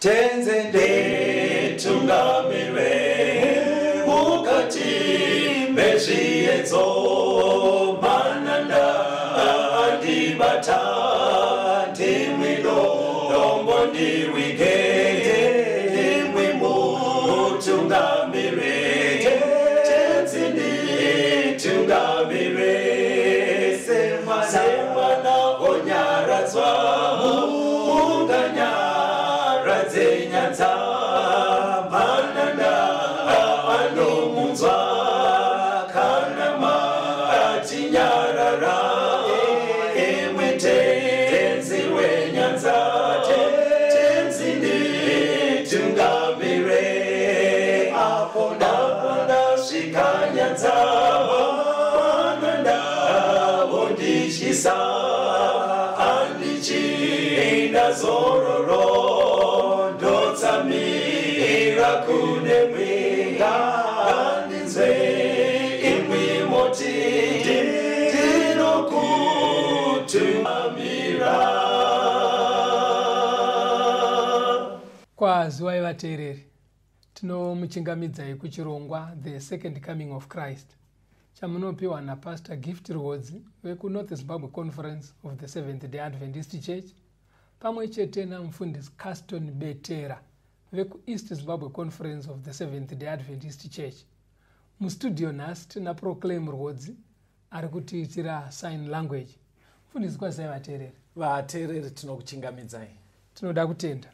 Tenzi nditungamire mukati mezviedzo. Mananda andibata, ndimwi dombo ndiwige, ndimwi mutungamire. Tenzi nditungamire semwana onyaradzwa, munganyaradze nyanza. Mananda anomunzwa kana matinyarara, imwe Tenzi wenyanza. Tenzi nditungamire apo ndasvika nyanza. Mananda vondityisa, handichina zororo, ndotsamira kune mwenga. Ngandinzwe imwi moti ndinokutungamira. Kwaziwai vateereri, tinomuchingamidzai kuchirongwa The Second Coming of Christ, chamunopiwa naPastor Gift Rwodzi vekuNorth Zimbabwe Conference of the Seventh Day Adventist Church, pamwe chete namufundisi Caston Betera vekuEast Zimbabwe Conference of the Seventh Day Adventist Church. Mustudio nhasi tina Proclaim Rwodzi ari kutiitira sign language. Mufundisi, kwazai vateereri. Vateereri, tinokuchingamidzai. Tinoda kutenda.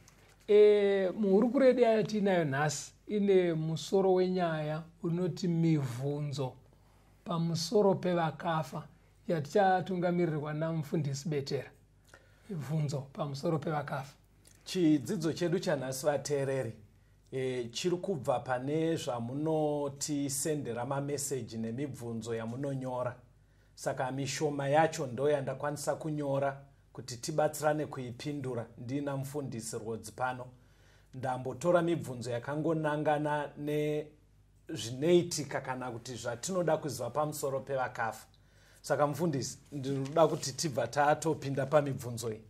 Muhurukuro yedu yatinayo nhasi ine musoro wenyaya unoti mivhunzo pamusoro pevakafa, yatichatungamirirwa namufundisi Betera. Mibvunzo pamusoro pevakafa. Chidzidzo chedu chanhasi, vateereri, chiri kubva pane zvamunotisendera mameseji nemibvunzo yamunonyora. Saka mishoma yacho ndo yandakwanisa kunyora kuti tibatsirane kuipindura. Ndina mufundisi Rwodzi pano. Ndambotora mibvunzo yakangonangana nezvinoitika kana kuti zvatinoda kuziva pamusoro pevakafa. Saka mufundisi, ndinoda kuti tibva tatopinda pamibvunzo iyi.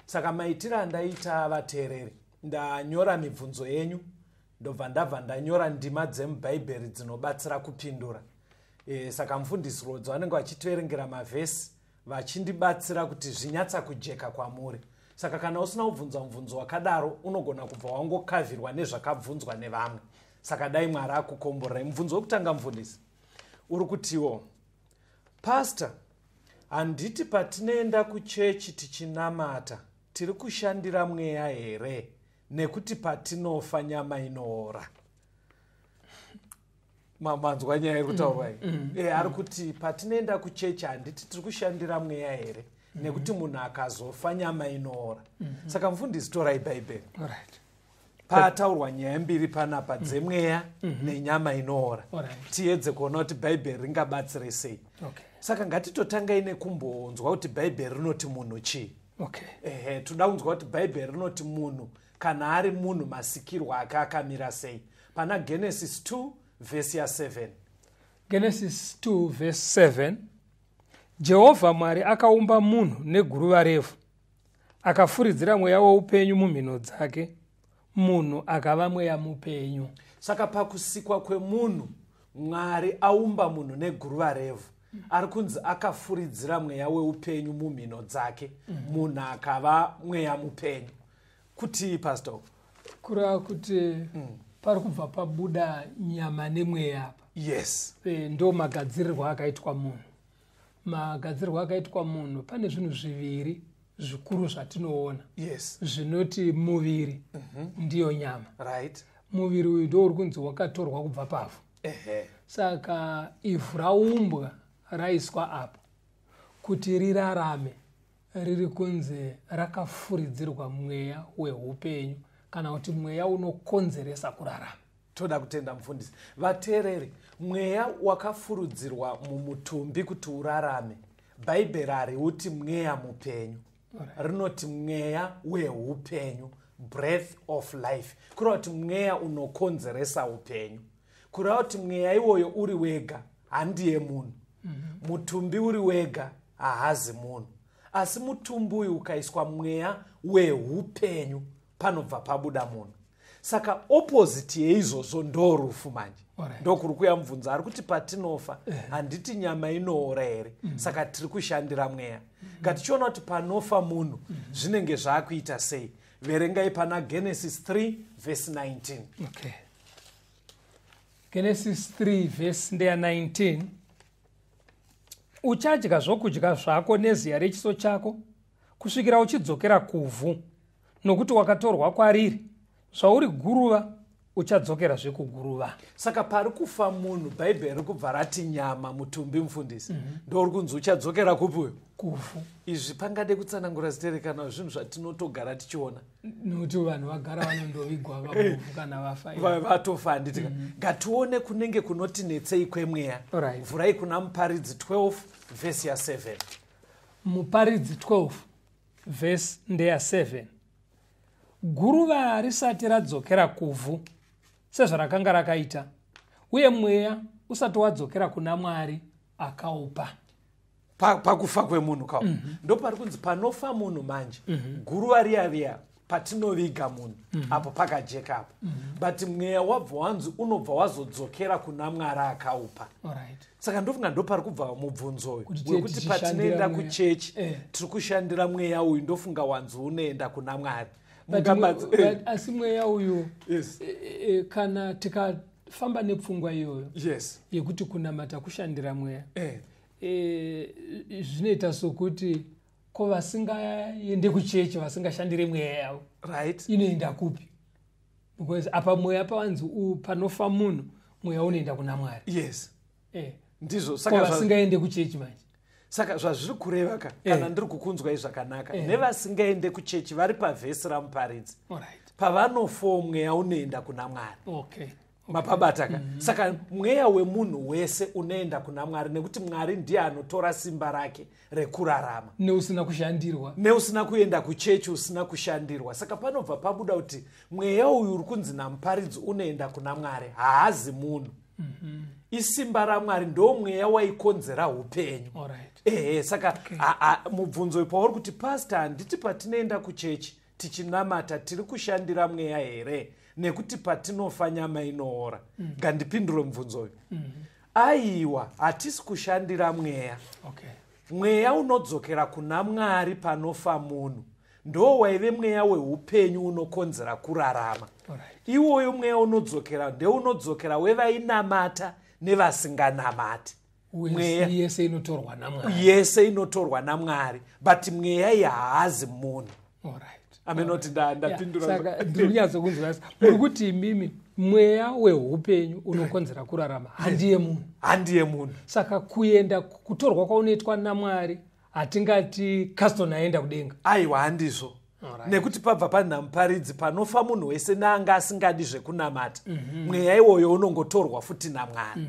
Saka maitiro andaita, vateereri, ndanyora mibvunzo yenyu, ndobva ndabva ndanyora ndima dzemubhaibheri dzinobatsira kupindura. Saka mufundisi Rodzo vanenge vachitiverengera mavhesi, vachindibatsira kuti zvinyatsa kujeka kwamuri. Saka kana usina kubvunza mubvunzo wakadaro, unogona kubva wangokavhirwa nezvakabvunzwa nevamwe. Saka dai Mwari akukomborerai. Mubvunzo wekutanga, mufundisi, uri kutiwo, "Pastor, handiti patinoenda kuchechi tichinamata tiri kushandira mweya here? Nekuti patinofa nyama inoora." Manzwa nyaya iri kutaurwa iyi? Ari kuti patinoenda kuchechi handiti tiri kushandira mweya here? Nekuti munhu akazofa nyama inoora. Saka mufundisi, torai Bhaibheri. Pataurwa nyaya mbiri panapa, dzemweya nenyama inoora. Tiedze kuona kuti Bhaibheri ringabatsire sei. Saka ngatitotangai nekumbonzwa kuti Bhaibheri rinoti munhu chii. Ehe, toda kunzwa kuti Bhaibheri rinoti munhu kana ari munhu, masikirwo ake akamira sei. Pana Genesis 2 vhesi ya7. Genesis 2 verse 7: "Jehovha Mwari akaumba munhu neguruva revhu, akafuridzira mweya woupenyu mumhino dzake, munhu akava mweya mupenyu." Saka pakusikwa kwemunhu, Mwari aumba munhu neguruva revhu, ari kunzi akafuridzira mweya weupenyu mumhino dzake, munhu akava mweya mupenyu. Kuti, Pastor? Kureva kuti pari kubva pabuda nyama nemweya apa. Ndo magadzirirwo akaitwa munhu. Magadzirirwo akaitwa munhu, pane zvinhu zviviri zvikuru zvatinoona zvinoti muviri ndiyo nyama. Muviri uyu ndo uri kunzi wakatorwa kubva pavhu. Saka ivhu raumbwa, raiswa apo kuti rirarame, riri kunzi rakafuridzirwa mweya weupenyu, kana kuti mweya unokonzeresa kurarama. Toda kutenda, mufundisi. Vateereri, mweya wakafurudzirwa mumutumbi kuti urarame, Bhaibheri hariuti mweya mupenyu, rinoti mweya weupenyu, breath of life, kureva kuti mweya unokonzeresa upenyu. Kureva kuti mweya iwoyo uri wega handiye munhu. Mutumbi uri wega haazi munhu, asi mutumbi uyu ukaiswa mweya weupenyu. Panobva pabuda munhu. Saka opposite yeizvozvo ndo rufu manje. Ndokuri kuya mubvunzo ari kuti patinofa handiti nyama inoora here? Saka tiri kushandira mweya. Ngatichiona kuti panofa munhu zvinenge zvaakuita sei. Verengai pana Genesis 3 vhesi 19. Okay. Genesis 3 vhesi ndeya 19. Uchadya zvokudya zvako neziya rechiso chako kusvikira uchidzokera kuvhu, nokuti wakatorwa kwariri. Zvauri guruva, uchadzokerazve kuguruva. Saka pari kufa munhu, Bhaibheri riri kubva rati nyama, mutumbi, mufundisi, ndouri kunzi uchadzokera kupi uyo? Kuvhu. Izvi pangade kutsanangura zitere kana zvinhu zvatinotogara tichiona? Nokuti vanhu vagara vanondovigwa vamuvhu kana vafa. Vatofa, handiti? Ngatione kunenge kunotinetsei kwemweya. Vhurai kuna Muparidzi 12 vhesi ya7. Muparidzi 12 vhesi ndeya 7. Guruva risati radzokera kuvhu sezvarakanga rakaita, uye mweya usati wadzokera kuna Mwari akaupa. Pakufa kwemunhu kawo, ndo pari kunzi panofa munhu manje, guruva riya riya patinoviga munhu apo pakajeka apo, but mweya wabva wanzi unobva wazodzokera kuna Mwari akaupa. Saka ndofunga ndo pari kubva mubvunzo uyu Kuti tiye wekuti tichishandira patinoenda mweya. kuchechi tiri kushandira mweya uyu. Ndofunga wanzi unoenda kuna Mwari. But asi mweya uyu, kana tikafamba nepfungwa iyoyo yekuti kunamata kushandira mweya, zvinoita sokuti ko vasingaende kuchechi, vasingashandiri mweya yavo, inoenda kupi? Because apa mweya pawanzi panofa munhu, mweya unoenda kuna Mwari. Ndizvo. Ko Saka vasingaende kuchechi manje? Saka zvazviri kureva ka, kana ndiri kukunzwai zvakanaka, nevasingaende kuchechi vari pavhesi raMuparidzi, pavanofa mweya unoenda kuna Mwari. Mapabata ka? Saka mweya wemunhu wese unoenda kuna Mwari, nekuti Mwari ndiye anotora simba rake rekurarama. Neusina kushandirwa. Neusina kuenda kuchechi, usina kushandirwa. Saka panobva pabuda kuti mweya uyu uri kunzi naMuparidzi unoenda kuna Mwari haazi munhu, isimba raMwari, ndo mweya waikonzera upenyu. Ehe, saka mubvunzo pauri kuti, "Pastor, handiti patinoenda kuchechi tichinamata tiri kushandira mweya here, nekuti patinofa nyama inoora?" Ngandipindure mubvunzo uyu. Aiwa, hatisi kushandira mweya. Mweya unodzokera kuna Mwari panofa munhu ndo waive mweya weupenyu unokonzera kurarama. Iwoyo mweya unodzokera ndeunodzokera wevainamata nevasinganamati. Mweya Yese inotorwa naMwari. Yese inotorwa naMwari, but mweya iyi haazi munhu. Amenoti ndapindura. Saka ndiri kunyatsokunzwa, muri kuti imimi mweya weupenyu unokonzera kurarama handiye munhu. Handiye munhu. Saka kuenda, kutorwa kwaunoitwa naMwari, hatingati Caston aenda kudenga. Aiwa, handizvo. Nekuti pabva panhamuparidzi, panofa munhu wese naanga asingadi zvekunamata, mweya iwoyo unongotorwa futi naMwari.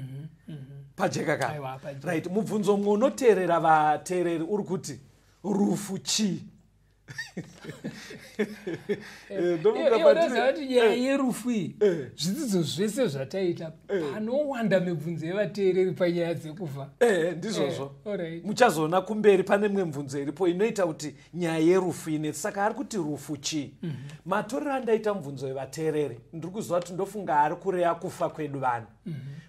Pajeka ka? Aiwa, pajeka. Right, mubvunzo mumwe unoteerera vateereri uri kuti, rufu chii? Ndofunga Iwe unoziva kuti nyaya yerufu iyi, zvidzidzo zvese zvataita, panowanda mibvunzo yevateereri panyaya dzekufa. Ndizvozvo. Alright. Muchazoona kumberi pane mimwe mibvunzo iripo inoita kuti nyaya yerufu inetsi. Saka ari kuti rufu chii? Matorero andaita mubvunzo wevateereri, ndiri kuziva kuti ndofunga ari kureya kufa kwedu vanhu,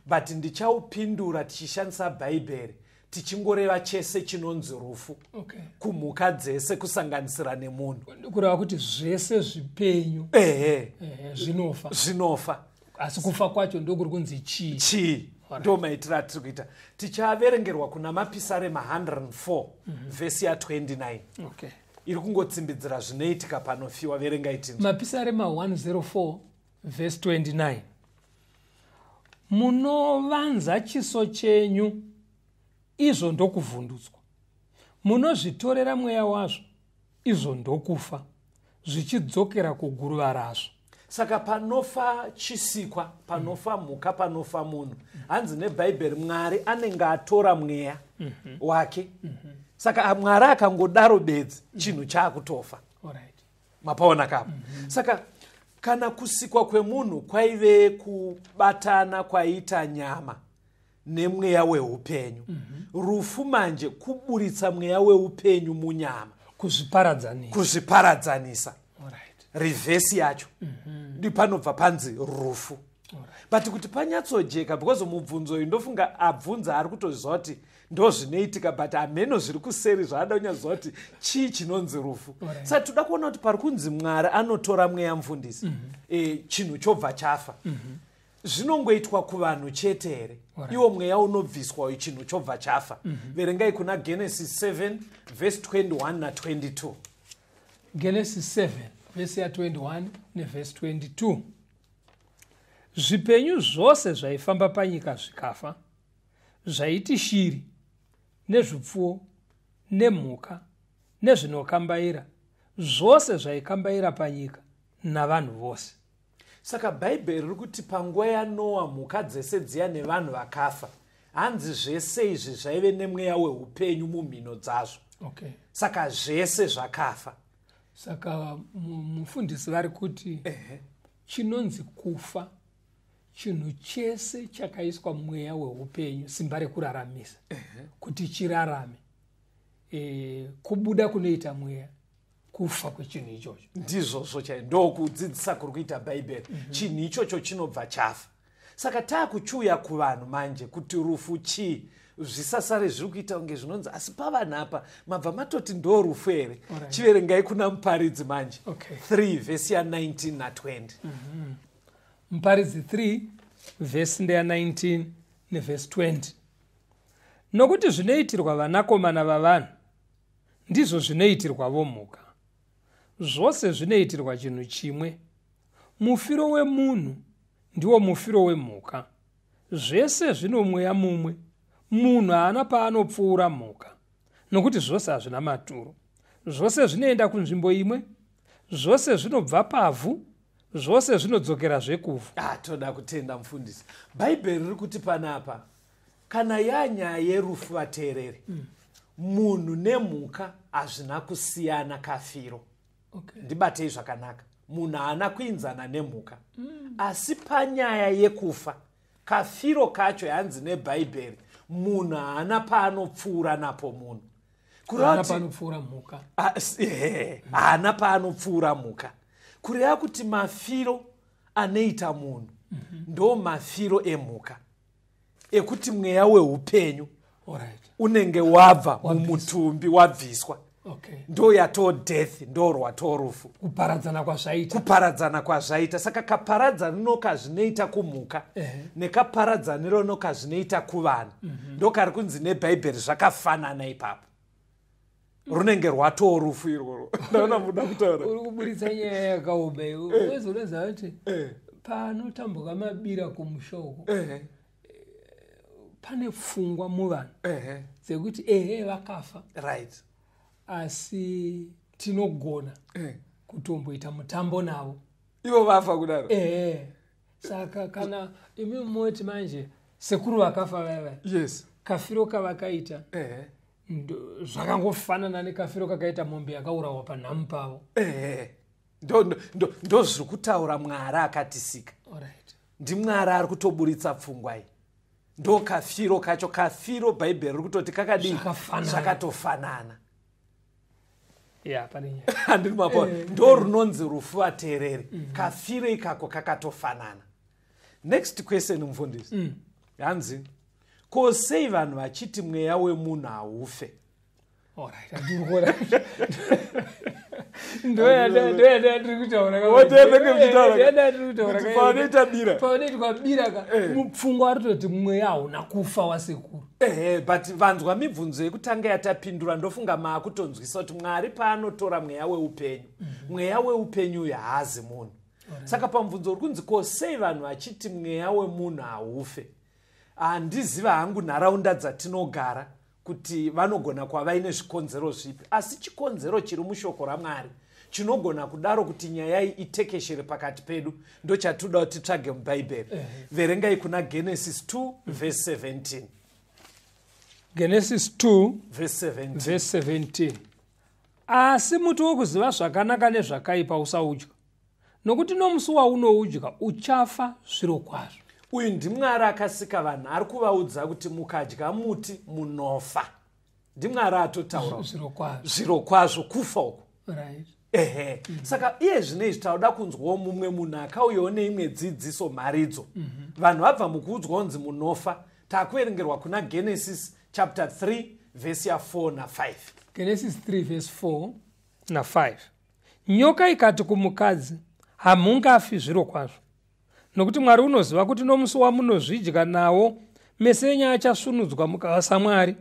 but ndichaupindura tichishandisa Bhaibheri, tichingoreva chese chinonzi rufu kumhuka dzese, kusanganisira nemunhu. Kureva kuti zvese zvipenyu Ehe. Zvinofa. Zvinofa. Asi kufa kwacho ndokuri kunzi chii? Chii? Ndo maitiro atiri kuita. Tichaverengerwa kuna Mapisarema 104 vhesi ya29. Iri kungotsimbidzira zvinoitika panofiwa. Verengai tinzwa. Mapisarema 104 vhesi 29: Munovanza chiso chenyu, izvo ndokuvhundutswa; munozvitorera mweya wazvo, izvo ndokufa, zvichidzokera kuguruva razvo. Saka panofa chisikwa, panofa mhuka, panofa munhu, hanzi neBhaibheri Mwari anenge atora mweya wake. Saka Mwari akangodaro bedzi, chinhu chaakutofa. Mapaona kapo? Saka kana kusikwa kwemunhu kwaive kubatana kwaita nyama nemweya weupenyu, rufu manje kuburitsa mweya weupenyu munyama. Kuzviparadzanisa. Kuzviparadzanisa. Reverse yacho Ndipanobva panzi rufu. But kuti panyatsojeka, because mubvunzo uyu ndofunga abvunza ari kutoziva kuti ndo zvinoitika, but hameno zviri kuseri zvaada kunyatsoziva kuti chii chinonzi rufu. Saka toda kuona kuti pari kunzi Mwari anotora mweya, mufundisi, chinhu chobva chafa, zvinongoitwa kuvanhu chete here? Iwo mweya unobviswa uyu, chinhu chobva chafa. Verengai kuna Genesis 7 vhesi 21 na22. Genesis 7 vhesi ya21 nevhesi 22. Zvipenyu zvose zvaifamba panyika zvikafa, zvaiti shiri nezvipfuwo nemhuka nezvinokambaira, zvose zvaikambaira panyika, navanhu vose. Saka Bhaibheri riri kuti panguva yaNoa, mhuka dzese dziya nevanhu vakafa. Hanzi zvese izvi zvaive nemweya weupenyu mumhino dzazvo. Saka zvese zvakafa. Saka mufundisi vari kuti chinonzi kufa chinhu chese chakaiswa mweya weupenyu, simba rekuraramisa kuti chirarame. Kubuda kunoita mweya, kufa kwechinhu ichocho. Ndizvozvo chai, ndokudzidzisa kuri kuita Bhaibheri. Chinhu ichocho chinobva chafa. Saka taakuchiuya kuvanhu manje, kuti rufu chii? Zvisasare zviri kuita kunge zvinonzi, asi pavanhu apa mabva matoti ndo rufu here? Chiverengai kuna Muparidzi manje, 3 vhesi ya19 na20. Muparidzi 3 vhesi ndeya19 nevhesi 20. Nokuti zvinoitirwa vanakomana vavanhu ndizvo zvinoitirwavo mhuka. Zvose zvinoitirwa chinhu chimwe: mufiro wemunhu ndiwo mufiro wemhuka. Zvese zvino mweya mumwe. Munhu haana paanopfuura mhuka, nokuti zvose hazvina maturo. Zvose zvinoenda kunzvimbo imwe, zvose zvinobva pavhu, zvose zvinodzokerazve kuvhu. Ah, toda kutenda mufundisi. Bhaibheri riri kuti panapa, kana yanyaya yerufu, vateereri, munhu nemhuka hazvina kusiyana kafiro. Ndibatei zvakanaka, munhu haana kuinzana nemhuka, asi panyaya yekufa, kafiro kacho, yanzi neBhaibheri munhu haana paanopfuura napo munhu. Kureva haana paanopfuura mhuka. Ah, haana paanopfuura mhuka, kureva kuti mafiro anoita munhu ndo mafiro emhuka, ekuti mweya weupenyu unenge wabva mumutumbi, wabviswa. Ndo yatoo death, ndo rwatoo rufu. Kuparadzana kwazvaita. Kuparadzana kwazvaita. Saka kaparadzaniro kazvinoita kumhuka nekaparadzaniro nokazvinoita kuvanhu, ndo kari kunzi neBhaibheri zvakafanana ipapo. Runenge rwatoo rufu irworwo. Ndaona muda kutaura. Uri kuburitsa nyaya yakaoma iwe. Wezi unoziva kuti panotambuka mabira kumusha uko, pane pfungwa muvanhu dzekuti ehe, vakafa, asi tinogona kutomboita mutambo navo. Ivo vafa kudaro? Ehe. Saka kana imi moti manje sekuru vakafa vaya vaya, kafiro kavakaita zvakangofanana nekafiro kakaita mombe yakaurawa panhamu pavo. Ehe, ndo zviri kutaura Mwari akatisika. NdiMwari ari kutoburitsa pfungwa iyi. Ndo kafiro kacho, kafiro Bhaibheri riri kutoti kakadii? Zvakafanana. Zvakatofanana. Ya, pane nyaya. Handiri mapo? Ndo runonzi rufu, vateereri. Kafiro ikako kakatofanana. Next question, mufundisi. Hanzi, ko sei vanhu vachiti mweya wemunhu haufe? Alright, handiri kuona. Ndoyandiri kutaura. Wotenge muchitaura. Ndoyandiri kutaura. Kuti pavanoita bira. Pavanoitwa bira ka, mupfungwa ari kutoti mweya hauna kufa wasekuru. Ehe, but vanzwa mibvunzo yekutanga yatapindura, ndofunga maakutonzwisa kuti Mwari paanotora mweya weupenyu, mweya weupenyu uyu haazi munhu. Saka pamubvunzo uri kunzi, ko sei vanhu vachiti mweya wemunhu haufe? Handiziva hangu nharaunda dzatinogara kuti vanogona kuva vaine zvikonzero zvipi, asi chikonzero chiri mushoko raMwari chinogona kudaro kuti nyaya iyi itekeshere pakati pedu ndochatoda kuti titsvage muBhaibheri. Verengai kuna Genesis 2 vhesi 17. Genesis 2 vhesi 17. Vhesi 17. Asi muti wokuziva zvakanaka nezvakaipa usaudya, nokuti nomusi waunoudya uchafa zviro kwazvo. Uyu ndiMwari akasika vanhu, ari kuvaudza kuti mukadya muti munofa. NdiMwari atotaura. Zviro kwazvo. Zviro kwazvo, kufa uku. Ehe. Saka iye zvinezvi tauda kunzwawo mumwe munhu akauyawo neimwe dzidziso mharidzo. Vanhu vabva mukuudzwa kunzi munofa, takuverengerwa kuna Genesis chapter 3 vhesi ya4 na5. Genesis 3 verse 4 na5. Nyoka ikati kumukadzi, hamungafi zviro kwazvo, nokuti Mwari unoziva kuti nomusi wamunozvidya nawo mese enyu achasvunudzwa mukava saMwari,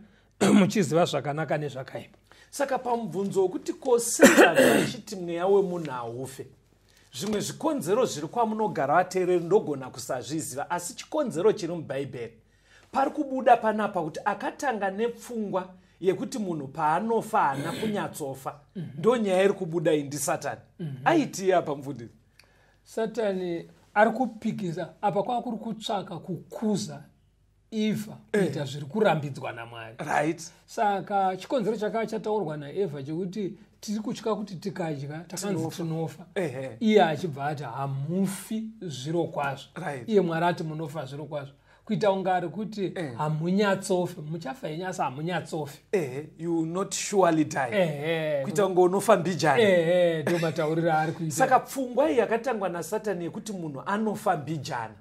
muchiziva zvakanaka nezvakaipa. Saka pamubvunzo wekuti ko sei vanhu vachiti mweya wemunhu haufe, zvimwe zvikonzero zviri kwamunogara vateereri ndogona kusazviziva, asi chikonzero chiri muBhaibheri pari kubuda panapa kuti akatanga nepfungwa yekuti munhu paanofa haana kunyatsofa, ndo nyaya iri kubuda iyi ndiSatani. Aitii apa mufundisi? Satani ari kupikisa apa, kwava kuri kutsvaka kukuza Evha kuita zviri kurambidzwa naMwari. Right. Saka chikonzero chakava chataurwa naEvha chekuti tiri kutya kuti tikadya takanzi tinofa, iye achibva ati hamufi zviro kwazvo. Right. Iye Mwari ati munofa zviro kwazvo, kuita kunge ari kuti hamunyatsofi, muchafa henyu asi hamunyatsofi. Ehe, you will not surely die. Ehe. Kuita kunge unofa mbijana. Ehe, ndo matauriro aari kuita. Saka pfungwa iyi yakatangwa naSatani yekuti munhu anofa mbijana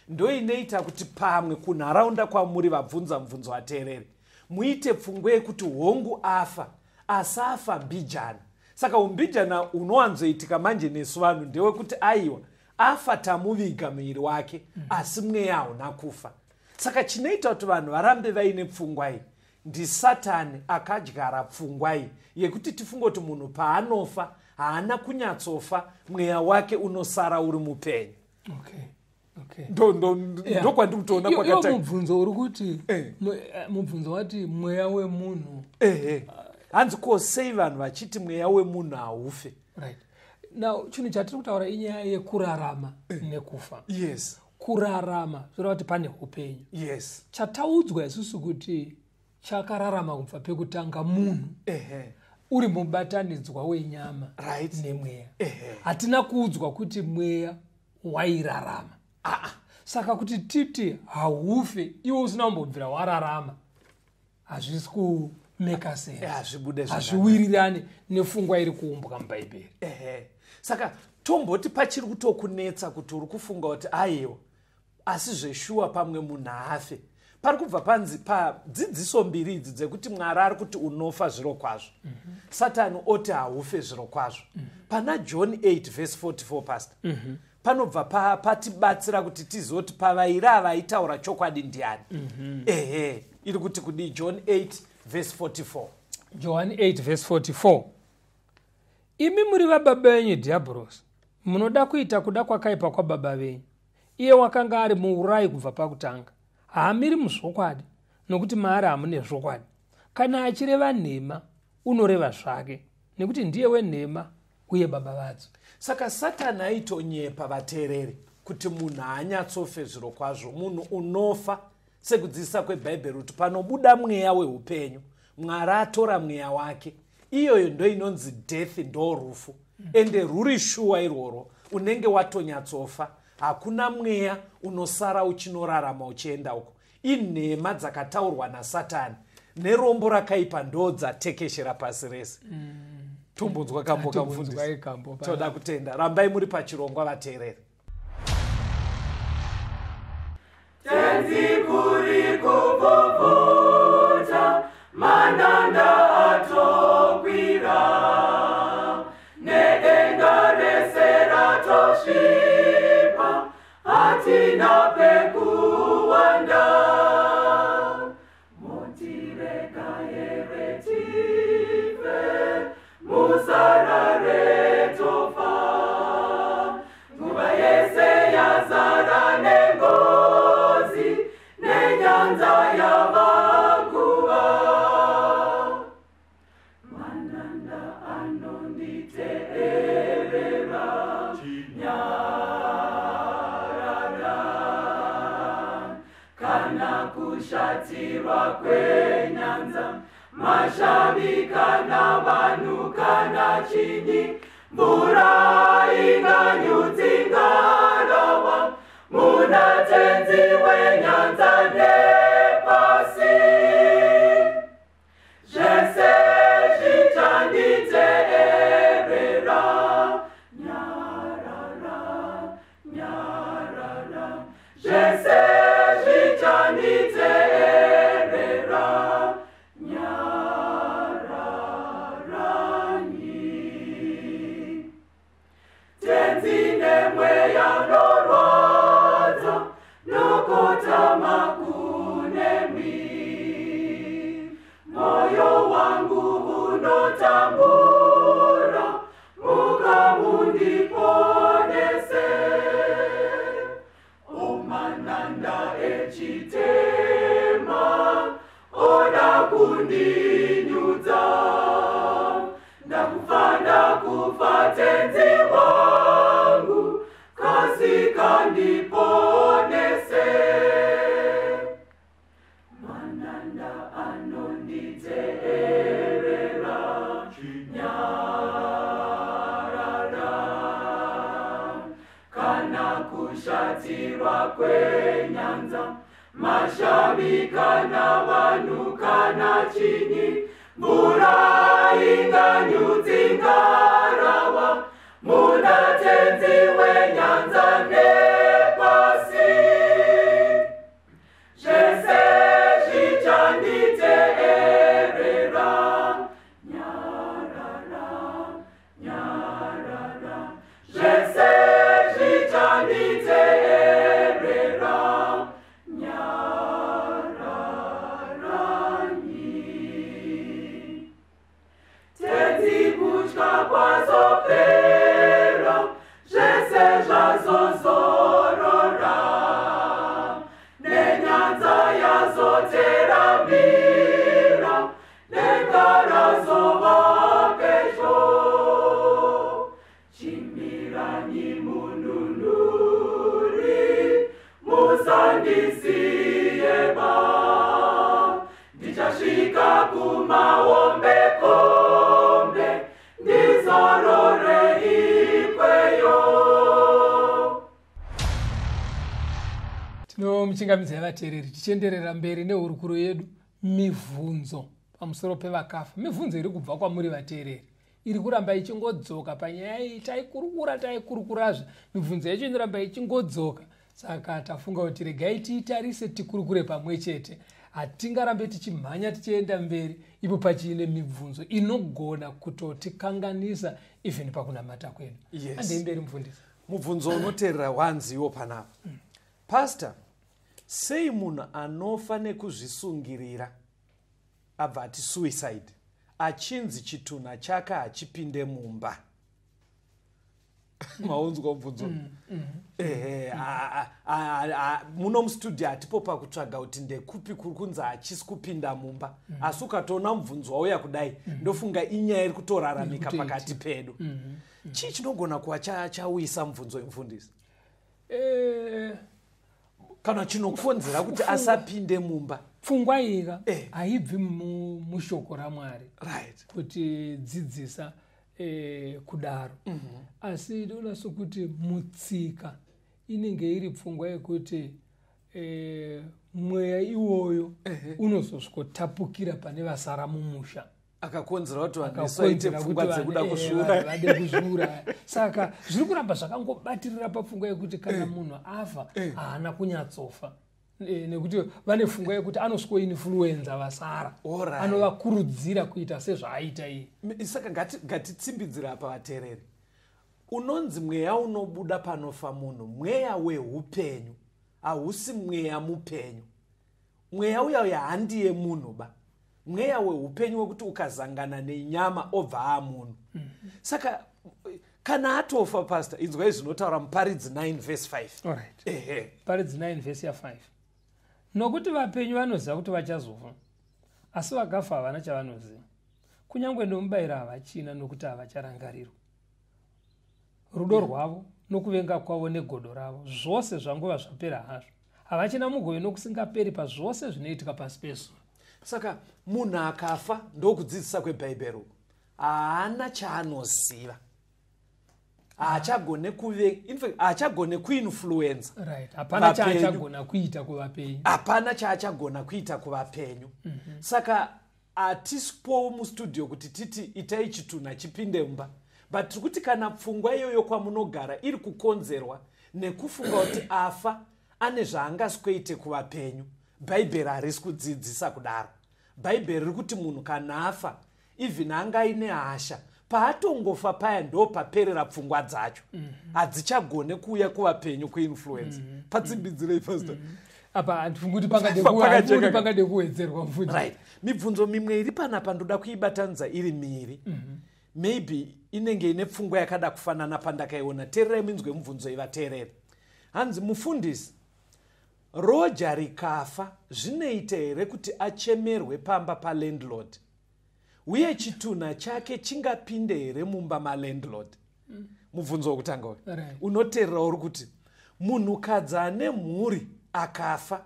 ndo inoita kuti pamwe kunharaunda kwamuri vabvunza mubvunzo vateereri muite pfungwa yekuti hongu afa, asi afa mbijana. Saka umbijana unowanzoitika manje nesu vanhu ndewekuti aiwa afa tamuviga muviri wake, asi mweya hauna kufa. Saka chinoita kuti vanhu varambe vaine pfungwa iyi ndiSatani akadyara pfungwa iyi yekuti tifunge kuti munhu paanofa haana kunyatsofa, mweya wake unosara uri mupenyu. Okay. Okay. Ndo ndokwandiri kutoona Iwo kwakatanga. Mubvunzo uri kuti mubvunzo wati mweya wemunhu. Ehe, hanzi ko sei vanhu vachiti mweya wemunhu haufe? Right. Now chinhu chatiri kutaura inyaya yekurarama nekufa. Yes. Kurarama zvoreva kuti pane upenyu. Yes. Chataudzwa isusu kuti chakararama kubva pekutanga munhu uri mubatanidzwa wenyama Right. nemweya. Ehe. Hatina kuudzwa kuti mweya wairarama. Saka kuti titi haufe iwe usina kumbobvira wararama hazvisi kumeka sense. Hazvibude zvakanaka. Hazviwirirani nefungwa iri kuumbwa muBhaibheri. Ehe. Saka tomboti pachiri kutokunetsa kuti uri kufunga kuti aiwa, asi zveshuwa pamwe munhu haafe, pari kubva panzi padzidziso mbiri idzi dzekuti Mwari ari kuti unofa zviro kwazvo, Satani oti haufe zviro kwazvo. Pana John 8 verse 44, pastor, panobva patibatsira kuti tizive kuti pavairi ava aitaura chokwadi ndiani. Ehe, iri kuti kudii John 8 verse 44? John 8 verse 44. Imi muri vababa venyu Dhiabhorosi, munoda kuita kuda kwakaipa kwababa venyu. Iye wakanga ari muurayi kubva pakutanga, haamiri muzvokwadi, nokuti maari hamune zvokwadi. Kana achireva nhema, unoreva zvake, nekuti ndiye wenhema uye baba vadzo. Saka Satani aitonyepa vateereri kuti munhu haanyatsofe zviro kwazvo, munhu unofa sekudzidzisa kweBhaibheri kuti panobuda mweya weupenyu, Mwari atora mweya wake. Iyoyo ndo inonzi death, ndo rufu. Ende ruri shuwa irworwo, unenge watonyatsofa. Hakuna mweya unosara uchinorarama uchienda uko. Inhema dzakataurwa naSatani nerombo rakaipa ndo dzatekeshera pasi rese. Tombonzwa kambo Tombonzwa kamufundisi. kambo pana. Toda kutenda. Rambai muri pachirongwa vateereri. Tenzi kuri kupfupfuta, mananda atokwira, nedenga rese ratosvipa, hatina pekuwanda. Motirega here tife, musarare tofa, nguva yese yazara nengozi, nenyanza yavakuva. Mananda anonditeerera, nyarara, kana kushatirwa kwenyanza, mashavi kana vanhu kana chinyi, mvura inganyudzi ngarawa, muna tenzi wenyanza nepasi. Zvese zvichanditeerera. ndinotambura, muka mundiponese. Omananda echitema oda kundinyudza, ndakufa ndakufa tenzi wangu, kasika ndiponese. Mananda anonditeerera, nyarara, kana kushatirwa kwenyanza, mashavi kana vanhu kana chinyi, mvura inganyudzi ngarava, muna tenzi wenyanza nepasi. Zvese zvichanditeerera, nyarara, nyarara, zvese zvichanditeerera, nyararanyi. Tenzi kutya kwazopera, zvese zvazozorora, nenyanza yazoteramira, denga razova pedyo. Chimiranyi mununuri, musandisiyeba, ndichasvika kumahombekombe, ndizorore ikweyo. Tinomuchingamidzai vateereri, tichienderera mberi nehurukuro yedu, mibvunzo pamusoro pevakafa. Mibvunzo iri kubva kwamuri vateereri, iri kuramba ichingodzoka panyaya iyi. Taikurukura taikurukurazve, mibvunzo yacho inoramba ichingodzoka. Saka tafunga kuti regai tiitarise, tikurukure pamwe chete. Hatingarambe tichimhanya tichienda mberi ipo pachiine mibvunzo inogona kutotikanganisa even pakunamata kwedu. Yes. Handei mberi mufundisi. Mubvunzo unoteerera wanziwo panapa. Pastor, sei munhu anofa nekuzvisungirira abva ati suicide achinzi chitunha chake hachipinde mumba? Maunzwa mubvunzo? Ehe, muno mustudio hatipo pakutsvaga kuti ndekupi kuri kunzi hachisi kupinda mumba, asi ukatoona mubvunzo wauya kudai, ndofunga inyaya iri kutoraramika Iri kutoitika. pakati pedu. Chii chinogona kuva chauyisa mubvunzo wemufundisi? Kana chinokonzera kuti asapinde mumba? Pfungwa iyi haibvi mushoko raMwari kuti dzidzisa kudaro. Asi ndinoona sokuti mutsika inenge iri pfungwa yekuti mweya iwoyo unozosvikotapukira pane vasara mumusha, akakonzera kuti vanhu vasaite akakonzera pfungwa kuti dzekuda kuzviuraya. vanhu vade kuzviuraya. Saka zviri kuramba zvakangobatirira papfungwa yekuti kana munhu afa haana kunyatsofa. Nekuti vane pfungwa yekuti anosvikoinfluenza vasara, anovakurudzira kuita sezvaaita iye. Saka ngatitsimbidzire apa vateereri. Unonzi mweya unobuda panofa munhu, mweya weupenyu, hausi mweya mupenyu. Mweya uya uya handiye munhu ba. Mweya weupenyu wekuti ukazangana nenyama obva aamunhu. Saka kana atofa, pastor, inzwai zvinotaura Muparidzi 9 verse 5. Ehe. Paridzi 9 verse ya 5. Nokuti vapenyu vanoziva kuti vachazofa, asi vakafa havana chavanoziva. Kunyange nomubayiro havachina, nokuti havacharangarirwa. Rudo rwavo nokuvenga kwavo negodo ravo, zvose zvangova zvapera hazvo. Havachina mugove nokusingaperi pazvose zvinoitika pasi pezuva. Saka munhu akafa, ndokudzidzisa kwebhaibheri uku, haana chaanoziva, haachagone kuve, in fact, haachagone kuinfluenza Hapana vapenyu. chaachagona kuita kuvapenyu. Hapana chaachagona kuita kuvapenyu. Saka hatisipowo mustudio kuti titi itai chitunha chipinde mumba, but tiri kuti kana pfungwa iyoyo kwamunogara iri kukonzerwa nekufunga kuti afa ane zvaangasikoite kuvapenyu, bhaibheri harisi kudzidzisa kudaro. Bhaibheri riri kuti munhu kana afa, even anga aine hasha, paatongofa paya ndo paperera pfungwa dzacho, hadzichagone kuuya kuvapenyu kuinfluenza. Patsimbidzirei, pastor. Apa handifungi kuti Pakajeka. pangade kuwedzerwa mfundi. Right. Mibvunzo mimwe iri panapa ndoda kuibatanidza iri miviri. Maybe inenge ine pfungwa yakada kufanana pandakaiona. Teererai minzwe mubvunzo ivateerere. Hanzi, mufundisi, roja rikafa zvinoita here kuti achemerwe pamba palandlord, uye chitunha chake chingapinde here mumba malandlord? Mubvunzo wokutanga uyu. Unoteerera uri kuti munhukadzi ane mhuri akafa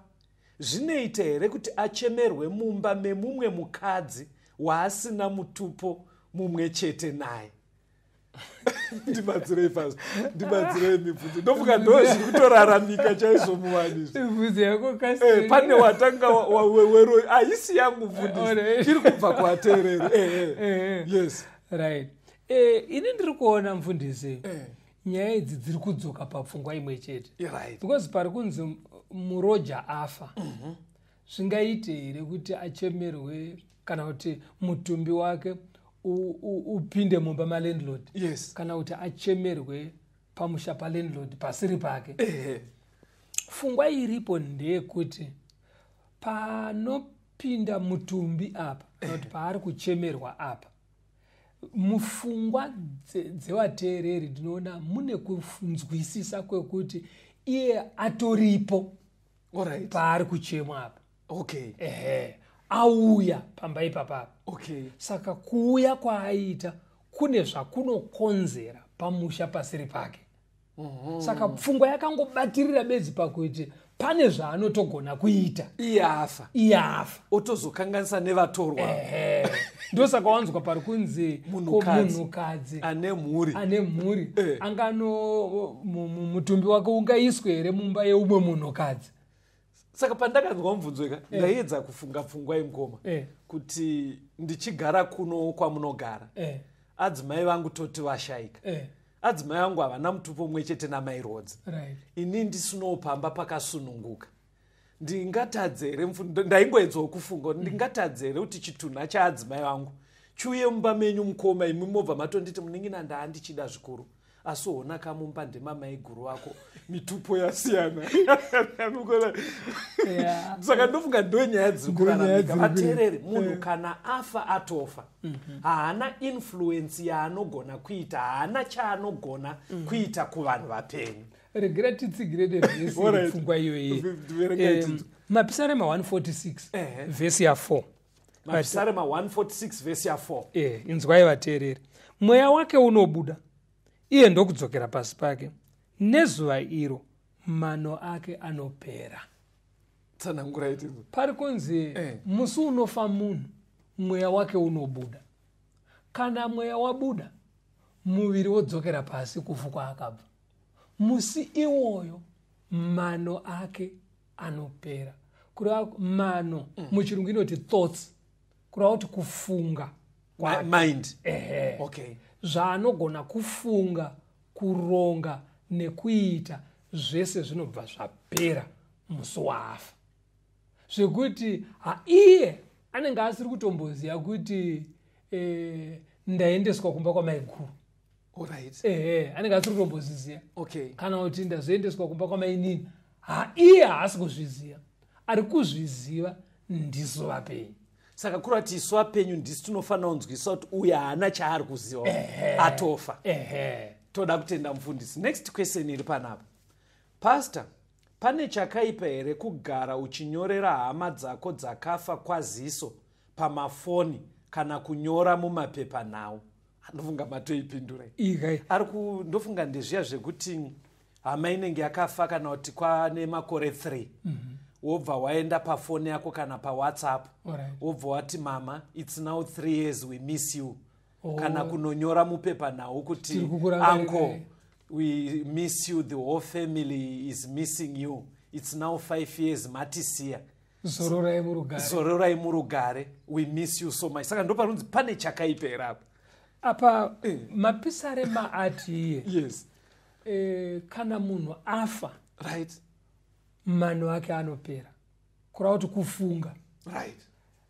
zvinoita here kuti achemerwe mumba memumwe mukadzi waasina mutupo mumwe chete naye? Ndibatsirei pasi, ndibatsirei mibvunzo. Ndofunga ndo zviri kutoraramika chaizvo muvanhu izvi. Mibvunzo yako kasi. Pane watanga wero haisi yangu, mfundisi, iri kubva kuvateereri. Yes. Right, ini ndiri kuona, mufundisi, nyaya idzi dziri kudzoka papfungwa imwe chete, because pari kunzi muroja afa, zvingaite here kuti achemerwe kana kuti mutumbi wake upinde mumba malandlord, kana kuti achemerwe pamusha palandlord pasiri pake? Pfungwa iripo ndeyekuti panopinda mutumbi apa, kana kuti paari kuchemerwa apa, mupfungwa dzevateereri ndinoona mune kunzwisisa kwekuti iye atoripo paari kuchemwa apa. Ehe, auya pamba ipapapa. Saka kuuya kwaaita kune zvakunokonzera pamusha pasiri pake. Saka pfungwa yakangobatirira bedzi pakuti pane zvaanotogona kuita. Iye afa. Iye afa. Otozokanganisa nevatorwa. Ehe, ndosaka wanzwa pari kunzi ko Munhukadzi. Munhukadzi ane mhuri. Ane mhuri, angano mutumbi wake ungaiswe here mumba yeumwe munhukadzi? Saka pandakanzwa mubvunzo ika, ndaiedza kufunga pfungwa yemukoma, kuti ndichigara kuno kwamunogara, adzimai vangu toti vashayika, adzimai vangu havana mutupo mumwe chete namai Rodzi. Ini ndisinowo pamba pakasununguka, ndingatadze here, ndaingoedzawo kufunga kuti ndingatadze here kuti chitunha chaadzimai vangu chiuye mumba menyu, mukoma, imi mobva matonditi, "Munin'ina, ndaandichida zvikuru, asi hona kamumba ndemamaiguru vako, mitupo yasiyana." Saka ndofunga ndo nyaya dziri Ndo nyaya kuraramika. dziri Vateereri, munhu kana afa atofa, haana influence yaanogona kuita, haana chaanogona kuita kuvanhu vapenyu. Regera titsigire nevhesi. Pfungwa iyoyi. Verengai tinzwe. Mapisarema 146, vhesi ya4. Mapisarema 146 vhesi ya4. Inzwai vateereri: mweya wake unobuda, iye ndokudzokera pasi pake, nezuva iro mano ake anopera. Tsanangurai tinzwe. Pari kunzi musi unofa munhu, mweya wake unobuda. Kana mweya wabuda, muviri wodzokera pasi kuvhu kwaakabva. Musi iwoyo mano ake anopera. Kureva mano, muchirungu inoti thoughts, kureva kuti kufunga kwake. Mind. Ehe. Zvaanogona kufunga, kuronga nekuita zvese zvinobva zvapera musi waafa, zvekuti iye anenge asiri kutomboziva kuti ndaendeswa kumba kwamaiguru. Ehe, anenge asiri kutombozviziva. Kana kuti ndazoendeswa kumba kwamainini, ha, iye haasi kuzviziva. Ari kuzviziva ndisu vapenyu. Saka kureva kuti isu vapenyu ndisi tinofanira kunzwisisa kuti uyu haana chaari kuziva, atofa. Ehe. Toda kutenda, mufundisi. Next question iri panapa: Pastor, pane chakaipa here kugara uchinyorera hama dzako dzakafa kwaziso pamafoni kana kunyora mumapepanhau? Ndofunga matoipindurai. Ikai. Ari ku ndofunga ndezviya zvekuti hama inenge yakafa kana kuti kwane makore 3, wobva waenda pafoni yako kana paWhatsApp, wobva wati, "Mama, it's now 3 years, we miss you." Kana kunonyora mupepanhau kuti, Tiri kukurangarira. "Uncle, we miss you, the whole family is missing you, it's now 5 years matisiya." Zororai murugare. Zororai murugare, we miss you so much. Saka ndopanonzi pane chakaipa here apa? Apa mapisarema ati iye kana munhu afa, mano ake anopera, kureva kuti kufunga,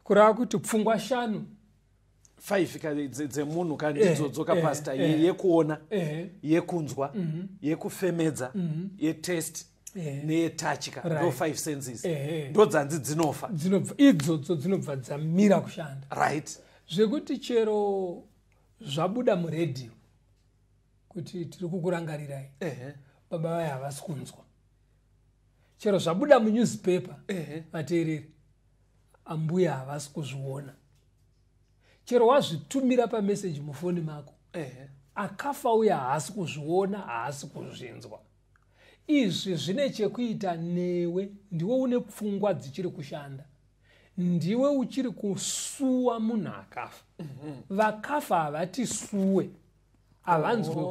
kureva kuti pfungwa shanu. 5 dzemunhu kana ndidzodzo kapasta: yekuona, yekunzwa, yekufemedza, yetaste. Neyetouch ka, ndo 5 senses. Ndo dzanzi dzinofa. Idzodzo dzinobva dzamira kushanda. Right. Zvekuti chero zvabuda muredhiyo kuti tiri kukurangarirai, baba vaya havasi kunzwa. Chero zvabuda munewspaper, vateereri, ambuya havasi kuzviona. Chero wazvitumira pameseji mufoni mako, akafa uya haasi kuzviona, haasi kuzvinzwa. Izvi zvine chekuita newe, ndiwe une pfungwa dzichiri kushanda, ndiwe uchiri kusuwa munhu akafa. Vakafa havatisuwe, havanzwe.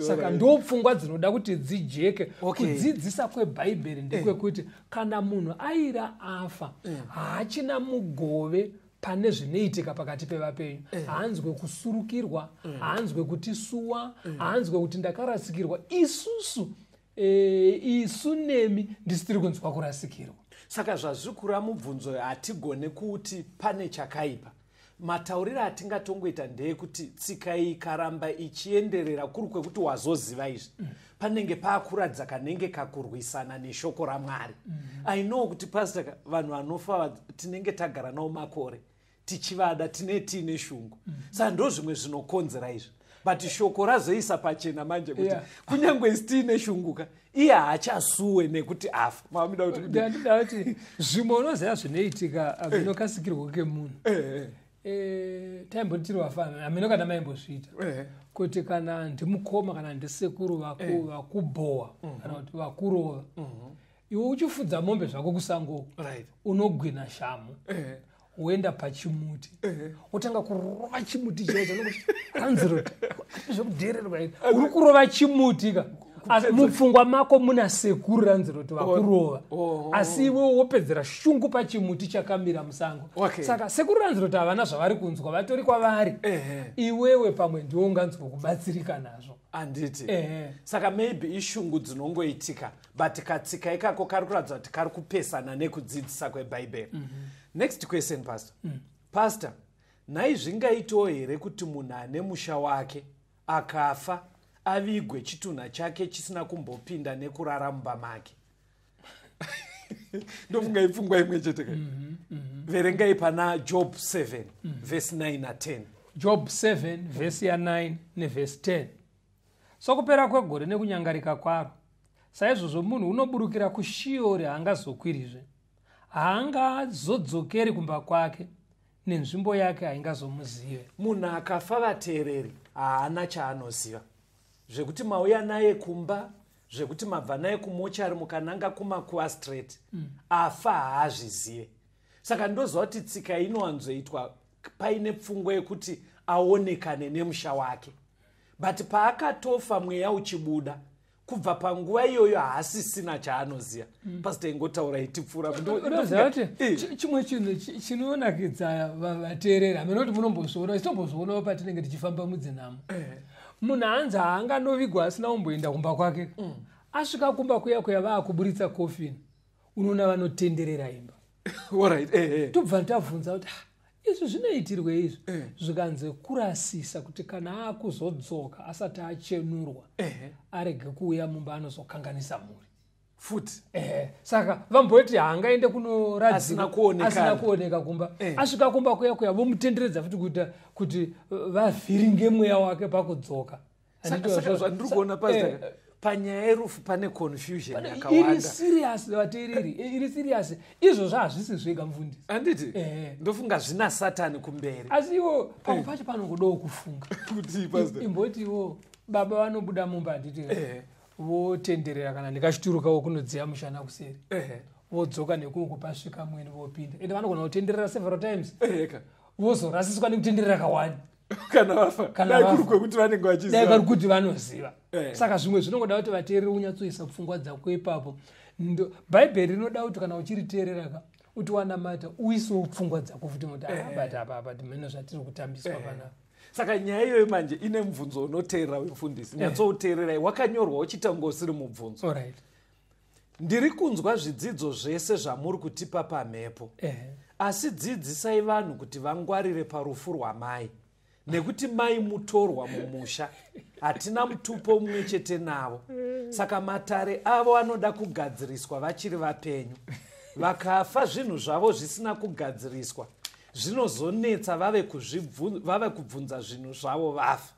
Saka ndo pfungwa dzinoda kuti dzijeke. Kudzidzisa kwebhaibheri ndekwekuti kana munhu aira afa, haachina mugove pane zvinoitika pakati pevapenyu. Haanzwe kusurukirwa, haanzwe kutisuwa, haanzwe kuti ndakarasikirwa. Isusu isu nemi ndisi tiri kunzwa kurasikirwa. Saka zvazviri kureva mubvunzo, hatigone kuti pane chakaipa. Matauriro atingatongoita ndeyekuti tsika iyi ikaramba ichienderera, kuri kwekuti wazoziva izvi, panenge paakuratidza kanenge kakurwisana neshoko raMwari. I know kuti, Pastor, vanhu vanofa tinenge tagara navo makore tichivada, tine tiine shungu. Saka ndo zvimwe zvinokonzera izvi, but shoko razoisa pachena manje kuti kunyange isi tiine shunguka, iye haachasuwe nekuti afa. Mamida kuti Ndandida kuti zvimwe unoziva zvinoitika, zvinokasikirwa kemunhu. Taimboti tiri vafana, hameno kana maimbozviita, kuti kana ndimukoma kana ndisekuru vakubhowa kana kuti vakurova, iwe uchifudza mombe zvako kusango, unogwina shamu, woenda pachimuti, wotanga kurova chimuti chaicho. Ranziro zvekudhererwa, uri kurova chimuti ka, asi mupfungwa mako muna sekuru Ranziroti vakurova. Asi iwe wopedzera shungu pachimuti chakamira musango. Saka sekuru Ranziroti havana zvavari kunzwa, vatori kwavari. Iwewe pamwe ndiwo unganzwa kubatsirika nazvo. Handiti? Saka maybe ishungu dzinongoitika, but katsika ikako kari kuratidza kuti kari kupesana nekudzidzisa kwebhaibheri. Next question, Pastor. Pastor, nhai, zvingaitawo here kuti munhu ane musha wake akafa avigwe chitunha chake chisina kumbopinda nekurara mumba make? Ndofunga ipfungwa imwe chete kai. Verengai pana Job 7 verse 9 na10. Job 7 vhesi ya9 nevhesi 10: Sokupera kwegore nekunyangarika kwaro, saizvozvo munhu unoburukira kuShiori, haangazokwirizve, haangazodzokeri kumba kwake, nenzvimbo yake haingazomuzive. Munhu akafa, vateereri, haana chaanoziva, zvekuti mauya naye kumba, zvekuti mabva naye kumochari mukananga kumakuva straight. Afa, haazvizive. Saka ndoziva kuti tsika inowanzoitwa paine pfungwa yekuti aonekane nemusha wake, but paakatofa, mweya uchibuda, kubva panguva iyoyo haasisina chaanoziva. Pastor, ingotaurai tipfuura. Unoziva kuti chimwe chinhu chinonakidza vateereri, hamene kuti munombozviona, ichitombozvionawo patinenge tichifamba mudzinhamo, munhu hanzi haanganovigwa asina kumboenda kumba kwake. Asvika kumba kuya kuya, vaakuburitsa kofini, unoona vanotenderera imba. Tobva tabvunza kuti, "Ah, izvi zvinoitirwe izvi?" Zvikanzi kurasisa kuti kana akuzodzoka asati achenurwa, arege kuuya mumba, anozokanganisa mhuri. Futi. Saka vamboti haangaende kunoradzikwa asina kuoneka kumba. Asvika kumba kuya kuya, vomutenderedza futi kuita kuti vavhiringe mweya wake pakudzoka. Saka zvandiri kuona, Pastor, panyaya yerufu pane confusion yakawanda. Iri serious, vateereri, iri serious. Izvozvo hazvisi zvega, mufundisi. Handiti? Ndofunga zvina Satani kumberi. Asi iwo pamwe pacho panongodawo kufunga. Imboti iwo baba vanobuda mumba, handiti? Votenderera kana ndikachiturukawo kunodziya mushana kuseri, vodzoka nekuko, pasvika mwene, vopinda. Ende vanogona kutenderera several times, vozorasiswa nekutenderera kawani. Kana vafa, dai kuri kwekuti vanenge vachiziva, kuri kuti vanoziva. Saka zvimwe zvinongoda kuti vateereri unyatsoisa pfungwa dzako ipapo. Bhaibheri rinoda kuti kana uchiriteerera ka, uti wanamata, uisewo pfungwa dzako futi, kuti abati apa apa timene zvatiri kutambiswa panapa. Saka nyaya iyoyo manje ine mubvunzo unoteerera wemufundisi. Nyatsouteererai, wakanyorwa uchiita kunge usiri mubvunzo. Ndiri kunzwa zvidzidzo zvese zvamuri kutipa pamhepo, asi dzidzisai vanhu kuti vangwarire parufu rwamai. Nekuti mai mutorwa mumusha, hatina mutupo mumwe chete navo. Saka matare avo anoda kugadziriswa vachiri vapenyu. Vakafa zvinhu zvavo zvisina kugadziriswa, zvinozonetsa vave kubvunza zvinhu zvavo vafa.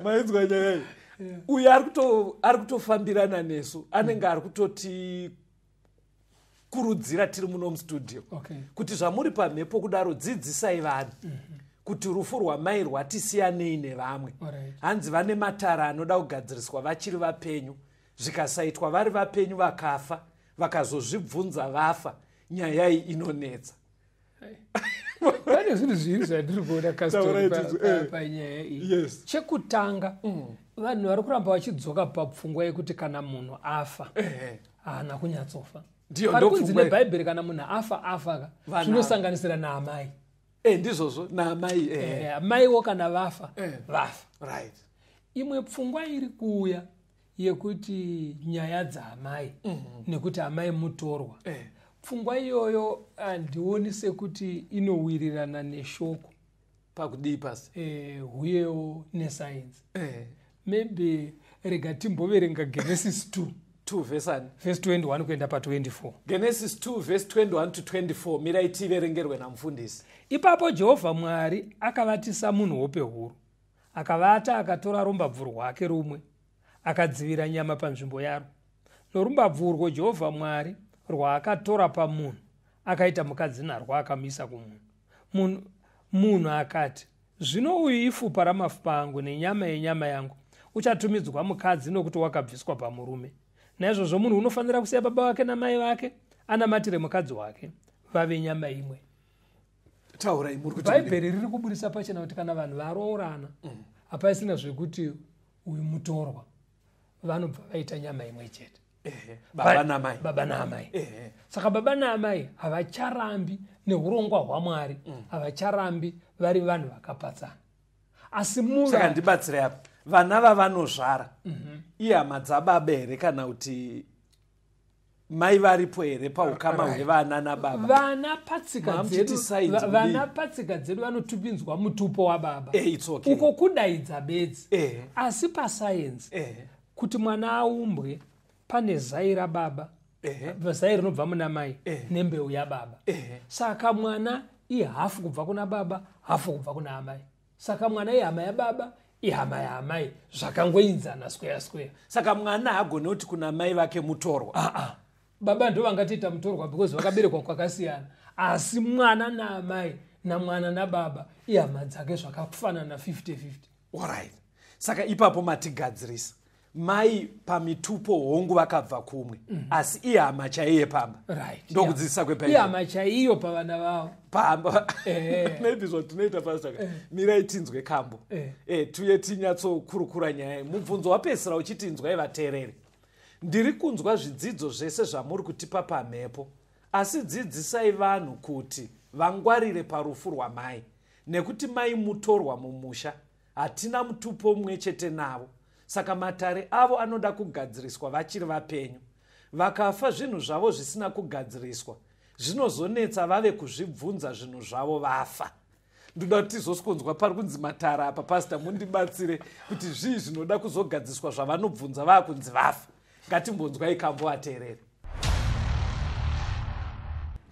Mainzwa nyaya iyi? Uyu ari kutofambirana nesu, anenge ari kutoti kurudzira tiri muno mustudio kuti zvamuri pamhepo kudaro dzidzisai vanhu kuti rufu rwamai rwatisiyanei nevamwe. Hanzi vane matara anoda kugadziriswa vachiri vapenyu, zvikasaitwa vari vapenyu vakafa, vakazozvibvunza vafa, nyaya iyi inonetsa. Pane zvinhu zviri zvandiri kuona Kastori panyaya iyi. Chekutanga, vanhu vari kuramba vachidzoka papfungwa yekuti kana munhu afa haana kunyatsofa. Pari kunzi neBhaibheri kana munhu afa afa zvinosanganisira naamai. Ndizvozvo, naamai. Amaiwo kana vafa vafa. Right. Imwe pfungwa iri kuuya yekuti nyaya dzaamai nekuti amai mutorwa. Pfungwa iyoyo handioni sekuti inowirirana neshoko pakudii pasi huyewo nesainzi. Maybe rega timboverenga Genesis 2 2 verse 21 kuenda pa24. Genesis 2 verse 21 to 24. Mirai tiverengerwe namufundisi. Ipapo Jehovha Mwari akavatisa munhu hope huru, akavata akatora rumbabvu rwake rumwe, akadzivira nyama panzvimbo yaro. Norumbabvu urwo Jehovha Mwari rwaakatora pamunhu akaita mukadzi narwo akamuisa kumunhu. Munhu akati, zvino uyu ifupa ramafupa angu nenyama yenyama yangu, uchatumidzwa mukadzi nokuti wakabviswa pamurume. Naizvozvo munhu unofanira kusiya baba vake namai vake, anamatire mukadzi wake, vave nyama imwe. Taurai muri kuti Bhaibheri riri kuburisa pachena kuti kana vanhu varoorana, hapaisina zvekuti uyu mutorwa, vanobva vaita nyama imwe chete. Baba namai. Baba naamai. Saka baba naamai havacharambi neurongwa hwaMwari, havacharambi vari vanhu vakapatsana. Asi saka ndibatsire apa, vana vavanozvara ihama dzababa here kana kuti mai varipo here paukama hwevana nababa? Vana patsika dzedu, vana patsika dzedu vanotupinzwa mutupo wababa. Uko kudaidza bedzi. Asi pasayenzi kuti mwana aumbwe pane zai rababa, zai rinobva muna mai nembeu yababa. Saka mwana ihafu kubva kuna baba, hafu kubva kuna amai. Saka mwana ihama yababa, ihama yaamai, zvakangoinzana square square. Saka mwana haagoni kuti kuna mai vake mutorwa. Baba ndo vangatiita mutorwa because vakaberekwa kwakasiyana. Asi mwana naamai namwana nababa ihama dzake zvakafanana 50-50. Alright. Saka ipapo matigadzirisa. Mai pamitupo hongu vakabva kumwe, asi ihama chaiye pamba. Right. Ndokudzidzisa kweBhaibheri. Ihama chaiyo pavana vavo. Pamba. Maybe zvatinoita pastor. Mirai tinzwe kambo. Tuye tinyatsokurukura nyaya. Mubvunzo wapedzisira uchiti inzwai vateereri. Ndiri kunzwa zvidzidzo zvese zvamuri kutipa pamhepo, asi dzidzisai vanhu kuti vangwarire parufu rwamai, nekuti mai mutorwa mumusha, hatina mutupo mumwe chete navo. Saka matare avo anoda kugadziriswa vachiri vapenyu. Vakafa zvinhu zvavo zvisina kugadziriswa, zvinozonetsa vave kuzvibvunza zvinhu zvavo vafa. Ndoda kuti tizoskonzwa pari kunzi matara apa, pastor, mundibatsire kuti zvii zvinoda kuzogadziswa zvavanobvunza vaakunzi vafa. Ngatimbonzwai kambo ateerere.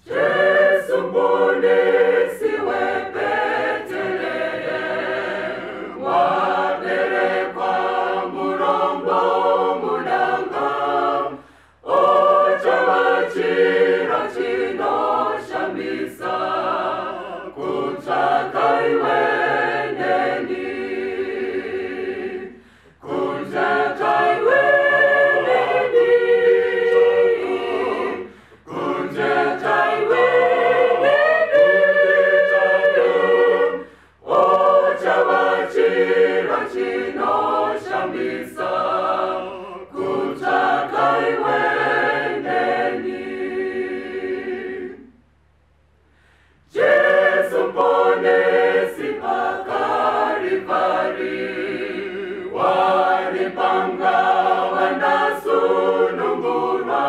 Jesu Mponesi weBetlehem, waberekwa murombo mudanga, ochava chiro chinoshamisa, kutsvaka iwe neni, kutsvaka iwe neni, kutsvaka iwe neni, ochava chiro chinoshamisa, kutsvaka iwe neni. Jesu Mponesi paKalvari, waripanga vandasunungurwa,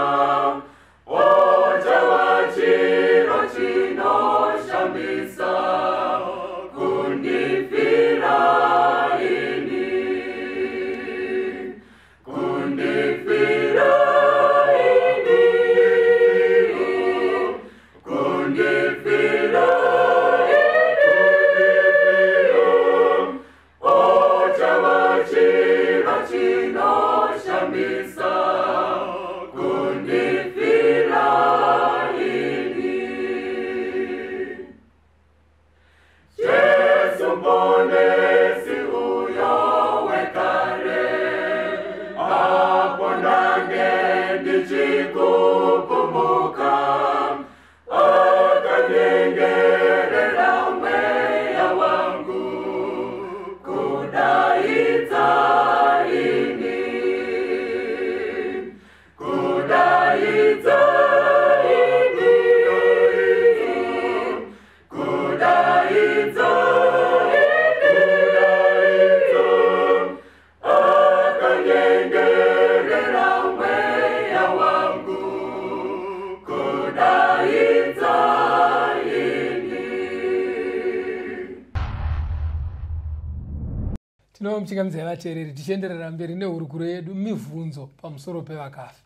ochava chiro chinoshamisa, Tinomuchingamidzai vateereri, tichienderera mberi nehurukuro yedu mibvunzo pamusoro pevakafa.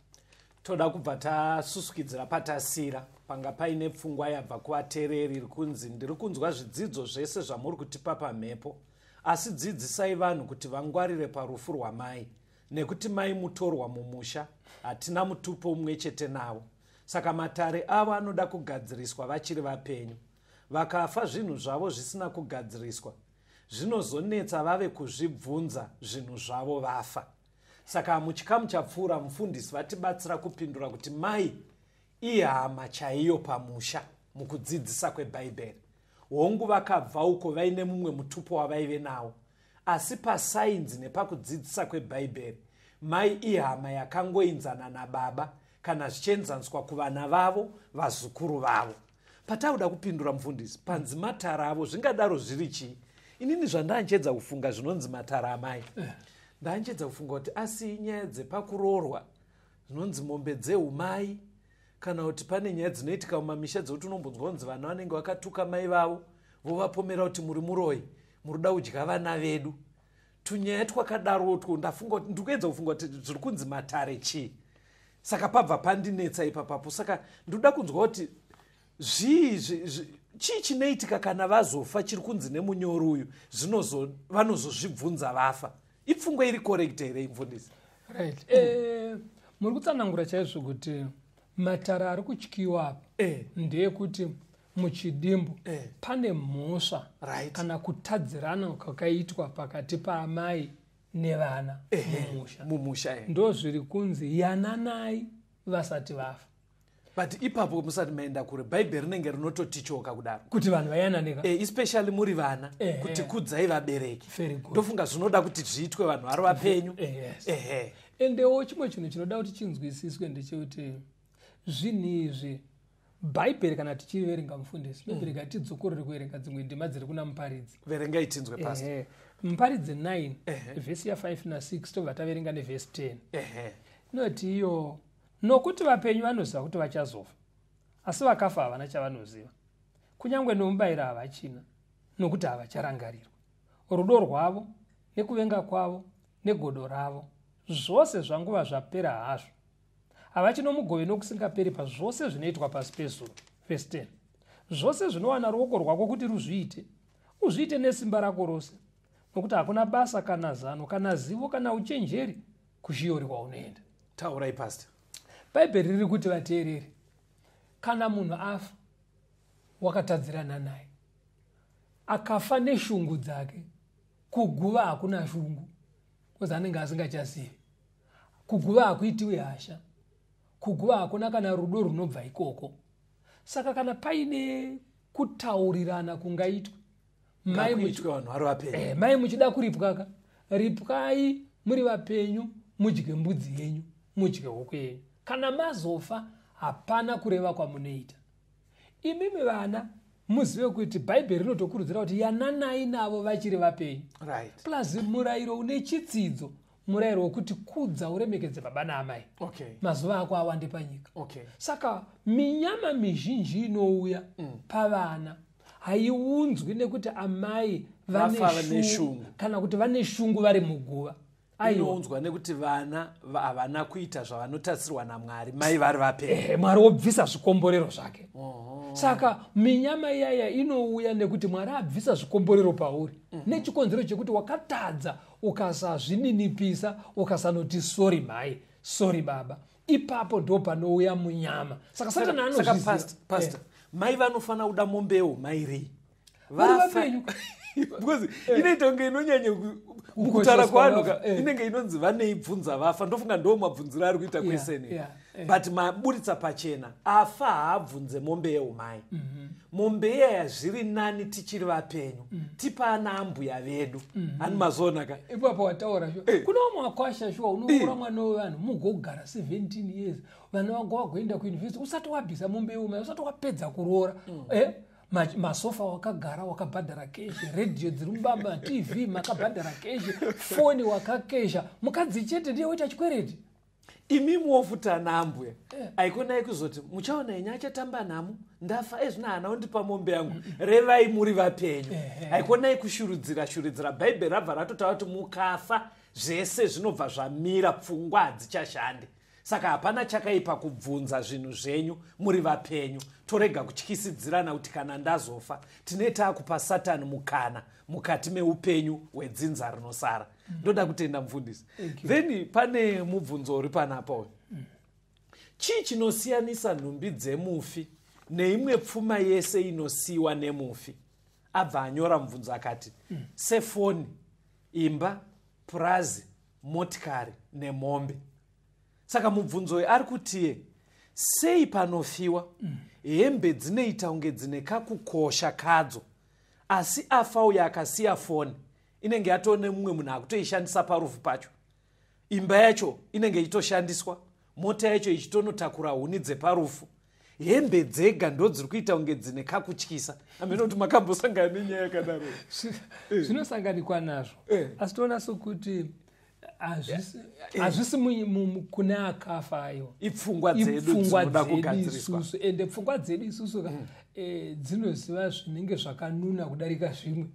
Toda kubva tasusukidzira patasira panga paine pfungwa yabva kuvateereri iri kunzi ndiri kunzwa zvidzidzo zvese zvamuri kutipa pamhepo, asi dzidzisai vanhu kuti vangwarire parufu rwamai, nekuti mai mutorwa mumusha, hatina mutupo mumwe chete navo. Saka matare avo anoda kugadziriswa vachiri vapenyu. Vakafa zvinhu zvavo zvisina kugadziriswa, zvinozonetsa vave kuzvibvunza zvinhu zvavo vafa. Saka muchikamu chapfuura mufundisi vatibatsira kupindura kuti mai ihama chaiyo pamusha mukudzidzisa kwebhaibheri. Hongu vakabva uko vaine mumwe mutupo wavaive nawo, asi pasainzi nepakudzidzisa kwebhaibheri mai ihama yakangoinzana nababa kana zvichienzaniswa kuvana vavo, vazukuru vavo. Patauda kupindura mufundisi panzi matara avo zvingadaro zviri chii? Inini zvandanchedza kufunga zvinonzi matara amai, ndanchedza kufunga kuti asi nyaya dzepakuroorwa zvinonzi mombe dzeumai, kana kuti pane nyaya dzinoitika mumamisha dzekuti unombonzwa kunzi vana vanenge vakatuka mai vavo vovapomera kuti muri muroyi, muri kuda kudya vana vedu. Tunyaya twakadarotwo ndafunga kuti ndikuedza kufunga kuti zviri kunzi matare chii. Saka pabva pandinetsa ipapapo. Saka ndinoda kunzwa kuti zvii chii chinoitika kana vazofa chiri kunzi nemunyori uyu vanozozvibvunza vafa. Ipfungwa iri correct here mufundisi? Right. Muri kutsanangura chaizvo kuti matara ari kutyiwa apa ndeyekuti muchidimbu pane mhosva kana kutadzirana kwakaitwa pakati paamai nevana mumusha. Mumusha. Ndo zviri kunzi yananai vasati vafa. But ipapo musati maenda kure, bhaibheri rinenge rinototichoka kudaro kuti vanhu vayananika, especially muri vana, kuti kudzai vabereki. Ndofunga zvinoda kuti zviitwe vanhu vari vapenyu. Yes. Endewo chimwe chinhu chinoda kuti chinzwisiswe ndechekuti zvinhu izvi bhaibheri kana tichiverenga mufundisi, maybe tidzokorore kuverenga dzimwe ndima dziri kuna Muparidzi. Verengai tinzwe, pastor. Muparidzi 9 vhesi ya5 na6, tobva taverenga nevhesi 10. Inoti iyo, nokuti vapenyu vanoziva kuti vachazofa, asi vakafa havana chavanoziva, kunyange nomubayiro havachina, nokuti havacharangarirwa. Rudo rwavo nekuvenga kwavo negodo ravo zvose zvanguva zvapera hazvo, havachino mugove nokusingaperi pazvose zvinoitwa pasi pezuva. Vhesi 10, zvose zvinowana ruoko rwako kuti ruzviite, uzviite nesimba rako rose, nokuti hakuna basa kana zano kana zivo kana uchenjeri kushiyori kwaunoenda. Taurai, pastor. Bhaibheri riri kuti vateereri, kana munhu afa wakatadzirana naye, akafa neshungu dzake, kuguva hakuna shungu, because anenge asingachazivi. Kuguva hakuitiwi hasha, kuguva hakuna kana rudo runobva ikoko. Saka kana paine kutaurirana kungaitwa, mai Ngakuitwe vanhu vari vapenyu. Mai muchida kuripwaka, ripwai muri vapenyu, mudye mbudzi yenyu, mudye huku yenyu. Kana mazofa hapana kureva kwamunoita. Imimi vana muzive kuti bhaibheri rinotokurudzira kuti yananai navo vachiri vapenyu. Plus murayiro une chitsidzo, murayiro wekuti kudza uremekedze baba naamai, mazuva ako awande panyika. Saka minyama mizhinji inouya pavana haiunzwi nekuti amai vane Vafa vane shungu shungu. kana kuti vane shungu vari muguva. Aiwa. Inounzwa nekuti vana havana kuita zvavanotarisirwa namwari mai vari vapenyu. Mwari wobvisa zvikomborero zvake. Saka minyama iyaya inouya nekuti Mwari abvisa zvikomborero pauri nechikonzero chekuti wakatadza, ukasazvininipisa, ukasanoti sorry mai, sorry baba. Ipapo ndo panouya munyama. Saka Satani Saka anozviziva. Pastor, mai vanofanira kuda mombewo mairei Vari vafa? vapenyu. Because inoita kunge inonyanya mukutaura Kukosheswa kwavanhu vafa, inenge inonzi vaneibvunza vafa. Ndofunga ndo mabvunziro ari kuita kweseni. But maburitsa pachena, afa haabvunze mombe yeumai. Mombe iyaya zviri nani tichiri vapenyu tipa ana ambuya vedu. Hani mazoona ka? Ipapo wataura shuwa. Kuna vamwe vakwasha shuwa, unoura mwana wevanhu mugogara 17 years, vana vako vagoenda kuuniversity, usati wabvisa mombe yeumai, usati wapedza kuroora. Masofa wakagara wakabhadhara keshi, redhiyo dziri mubaba, TV makabhadhara keshi, foni wakakesha, mukadzi chete ndiye woita chikwereti. Imimiwo futi ana ambuya, aikonai kuzoti muchaona henyu achatamba nhamo, ndafa ezvino haana kundipa mombe yangu. Revai muri vapenyu. Haikonai kushurudzira shurudzira. Bhaibheri rabva ratotaura kuti mukafa zvese zvinobva zvamira, pfungwa hadzichashandi. Saka hapana chakaipa kubvunza zvinhu zvenyu muri vapenyu. Torega kutyisidzirana kuti kana ndazofa. Tine taakupa Satani mukana mukati meupenyu hwedzinza rinosara. Ndoda kutenda, mufundisi. Then pane mubvunzo uri panapa uyu. Chii chinosiyanisa nhumbi dzemufi neimwe pfuma yese inosiyiwa nemufi? Abva anyora mubvunzo akati sefoni, imba, purazi, motikari nemombe. Saka mubvunzo uyu ari kutiye sei panofiwa hembe dzinoita kunge dzine kakukosha kadzo, asi afa uyo akasiya foni inenge yatoo nemumwe munhu akutoishandisa parufu pacho, imba yacho inenge ichitoshandiswa, mota yacho ichitonotakura huni dzeparufu, hembe dzega ndo dziri kuita kunge dzine kakutyisa? Hameno kuti makambosangana nenyaya yakadaro. Zvinosanganikwa nazvo, asi toona sokuti hazvisi kune akafa, aiwa. Ipfungwa dzedu dzinoda kugadziriswa. Isusu, ende pfungwa dzedu isusu ka dzinoziva zvinenge zvakanuna kudarika zvimwe.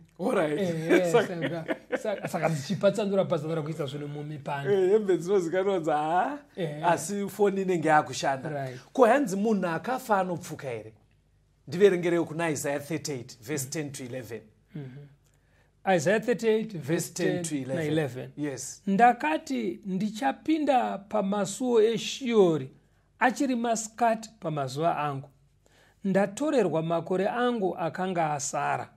Saka dzichipatsanura patsanura kuisa zvinhu mumipanda. Hembe dzinozikanwa dza ha, asi foni inenge yakushanda. Ko hanzi munhu akafa anopfuka here? Ndiverengerewo kuna Isaiah 38 verse 10 to 11. Isaiah 38 verse 10 to 11. Na11. Yes. Ndakati, ndichapinda pamasuo eShiori achiri masikati pamazuva angu, ndatorerwa makore angu akanga asara.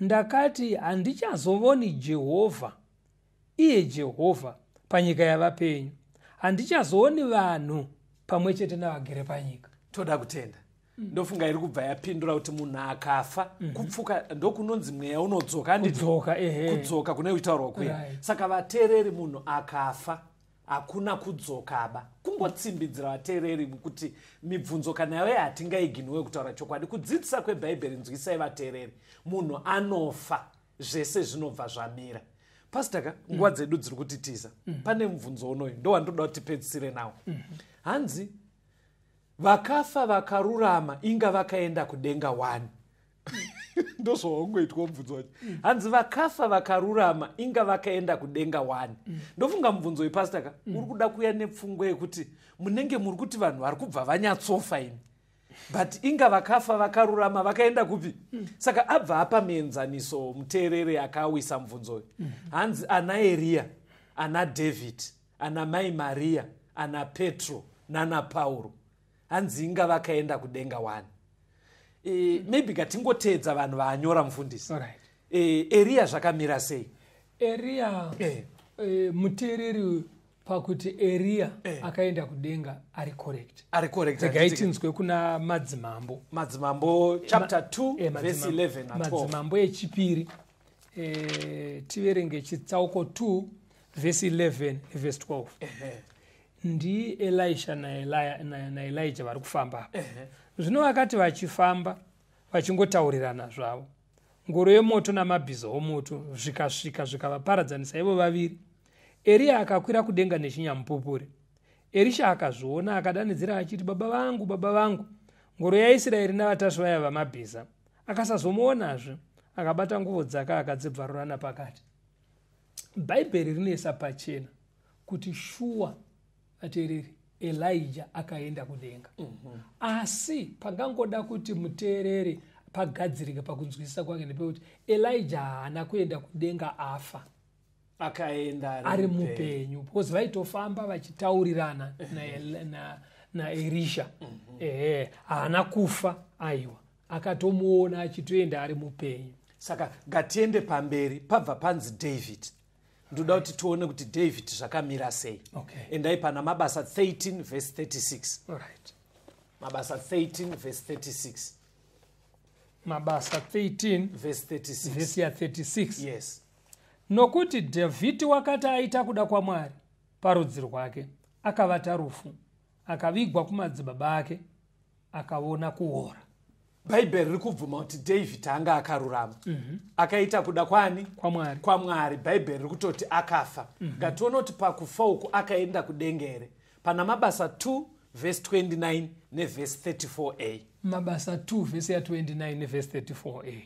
Ndakati, handichazovoni Jehovha, iye Jehovha, panyika yavapenyu, handichazooni vanhu pamwe chete navagere panyika. Toda kutenda. Ndofunga iri kubva yapindura kuti munhu akafa kupfuka ndokunonzi mweya unodzoka, handiti? Kudzoka, ehe. Kudzoka kune kuitaurwa kuya. Saka vateereri, munhu akafa hakuna kudzokaba. Kungotsimbidzira vateereri kuti mibvunzo kana yave hatingaiginiwe kutaura chokwadi, kudzidzisa kwebhaibheri. Nzwisai vateereri, munhu anofa zvese zvinobva zvamira. Pastor ka, nguva dzedu dziri kutitiza. Pane mubvunzo unoyu ndowandoda kuti tipedzisire nawo. Hanzi vakafa vakarurama inga vakaenda kudenga 1. Ndozvawangoitwa mubvunzo wacho. Hanzi vakafa vakarurama inga vakaenda kudenga 1. Ndofunga mubvunzo wepastor ka uri kuda kuuya nepfungwa yekuti munenge muri kuti vanhu vari kubva vanyatsofa imi, but inga vakafa vakarurama vakaenda kupi? Saka abva apa muenzaniso muteereri akawisa mubvunzo uyu. Hanzi ana Eriya, ana David, ana mai Mariya, ana Petro nana Pauro, hanzi inga vakaenda kudenga 1. Maybe ngatingoteedza vanhu vaanyora mufundisi. Eriya zvakamira sei? Eriya, muteereri, pakuti Eriya akaenda kudenga ari correct. Ari correct. Regai handiti? Tinzwe kuna Madzimambo. Madzimambo chapter 2 verse 11 na 12. Madzimambo echipiri, tiverenge chitsauko 2 vhesi 11 nevhesi 12. NdiElisha naElija vari kufamba apa. Zvino vakati vachifamba vachingotaurirana zvavo, ngoro yemoto namabhiza omoto zvikasvika zvikavaparadzanisa ivo vaviri. Eriya akakwira kudenga nechinyamupupuri. Erisha akazviona akadanidzira achiti, "Baba vangu, baba vangu, ngoro yaIsraeri navatasvi vaya vamabhiza!" Akasazomuonazve. Akabata nguvo dzake akadzibvarura napakati. Bhaibheri rinoisa pachena kuti shuwa, vateereri, Elija akaenda kudenga. Asi pangangoda kuti muteereri pagadzirike pakunzwisisa kwake ndepekuti Elija haana kuenda kudenga afa. Akaenda ari mupenyu, because vaitofamba vachitaurirana naErisha. Ehe, haana kufa, aiwa, akatomuona achitoenda ari mupenyu. Saka ngatiende pamberi pabva panzi David. Ndoda kuti tione kuti David zvakamira sei. Endai pana Mabasa 13 verse 36. Mabasa 13 verse 36. Mabasa 13 verse 36. Vhesi ya36. Yes. Nokuti Dhavhidhi wakati aita kuda kwaMwari parudzi rwake, akavata rufu, akavigwa kumadzibaba ake, akaona kuora. Bhaibheri riri kubvuma kuti David anga akarurama, akaita kuda kwani? KwaMwari. KwaMwari. Bhaibheri riri kutoti akafa. Ngatione kuti pakufa uku akaenda kudenga here. Pana Mabasa 2 vhesi 29 nevhesi 34a. Mabasa 2 vhesi ya29 nevhesi 34a.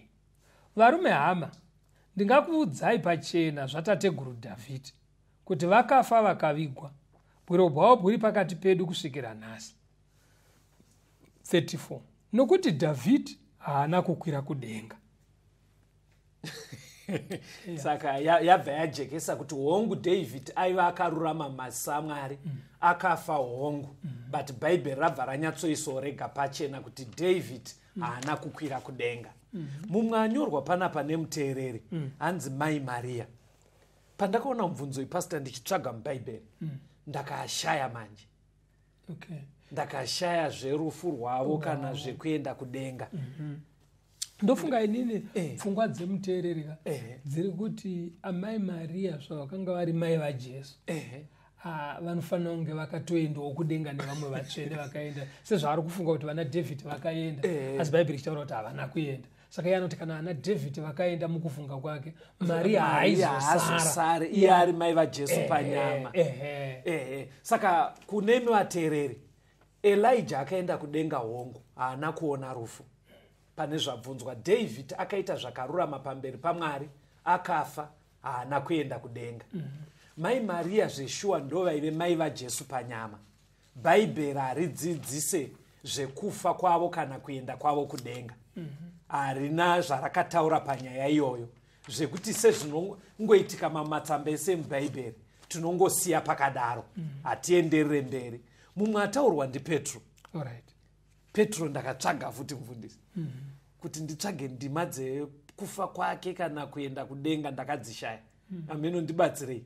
Varume hama, ndingakuudzai pachena zvatateguru Dhavhidhi, kuti vakafa vakavigwa, bwiro hwavo bwuri pakati pedu kusvikira nhasi. 34 Nokuti Dhavhidhi haana kukwira kudenga. Saka yabva yajekesa kuti hongu, David aiva akarurama mumaziso aMwari, akafa hongu, but Bhaibheri rabva ranyatsoisawo rega pachena kuti David haana kukwira kudenga. Mumwe anyorwa panapa nemuteereri hanzi Mai Mariya. Pandakaona mubvunzo ipasita ndichitsvaga muBhaibheri, ndakashaya manje. Ndakashaya zverufu rwavo kana zvekuenda kudenga. Ndofunga inini pfungwa dzemuteereri ka dziri kuti amai Mariya, zvavakanga vari mai vaJesu, vanofanira kunge vakatoendawo kudenga nevamwe vatsvene vakaenda, sezvaari kufunga kuti vana David vakaenda, asi Bhaibheri ichitaura kuti havana kuenda. Saka iye anoti kana ana David vakaenda, mukufunga kwake Mariya haaizosara. Haazosare iye ari mai vaJesu panyama. Ehe, saka kunemi vateereri, Elija akaenda kudenga hongu, haana kuona rufu pane zvabvunzwa. David akaita zvakarurama pamberi paMwari, akafa, haana kuenda kudenga. Mai Mariya zveshuwa ndo vaive mai vaJesu panyama. Bhaibheri haridzidzise zvekufa kwavo kana kuenda kwavo kudenga. Harina zvarakataura panyaya iyoyo, zvekuti sezvinongoitika mamatsamba ese emubhaibheri, tinongosiya pakadaro, hatienderere mberi. Mumwe ataurwa ndiPetro. Petro ndakatsvaga futi, mufundisi, kuti nditsvage ndima dzekufa kwake kana kuenda kudenga, ndakadzishaya. Ameno, ndibatsirei.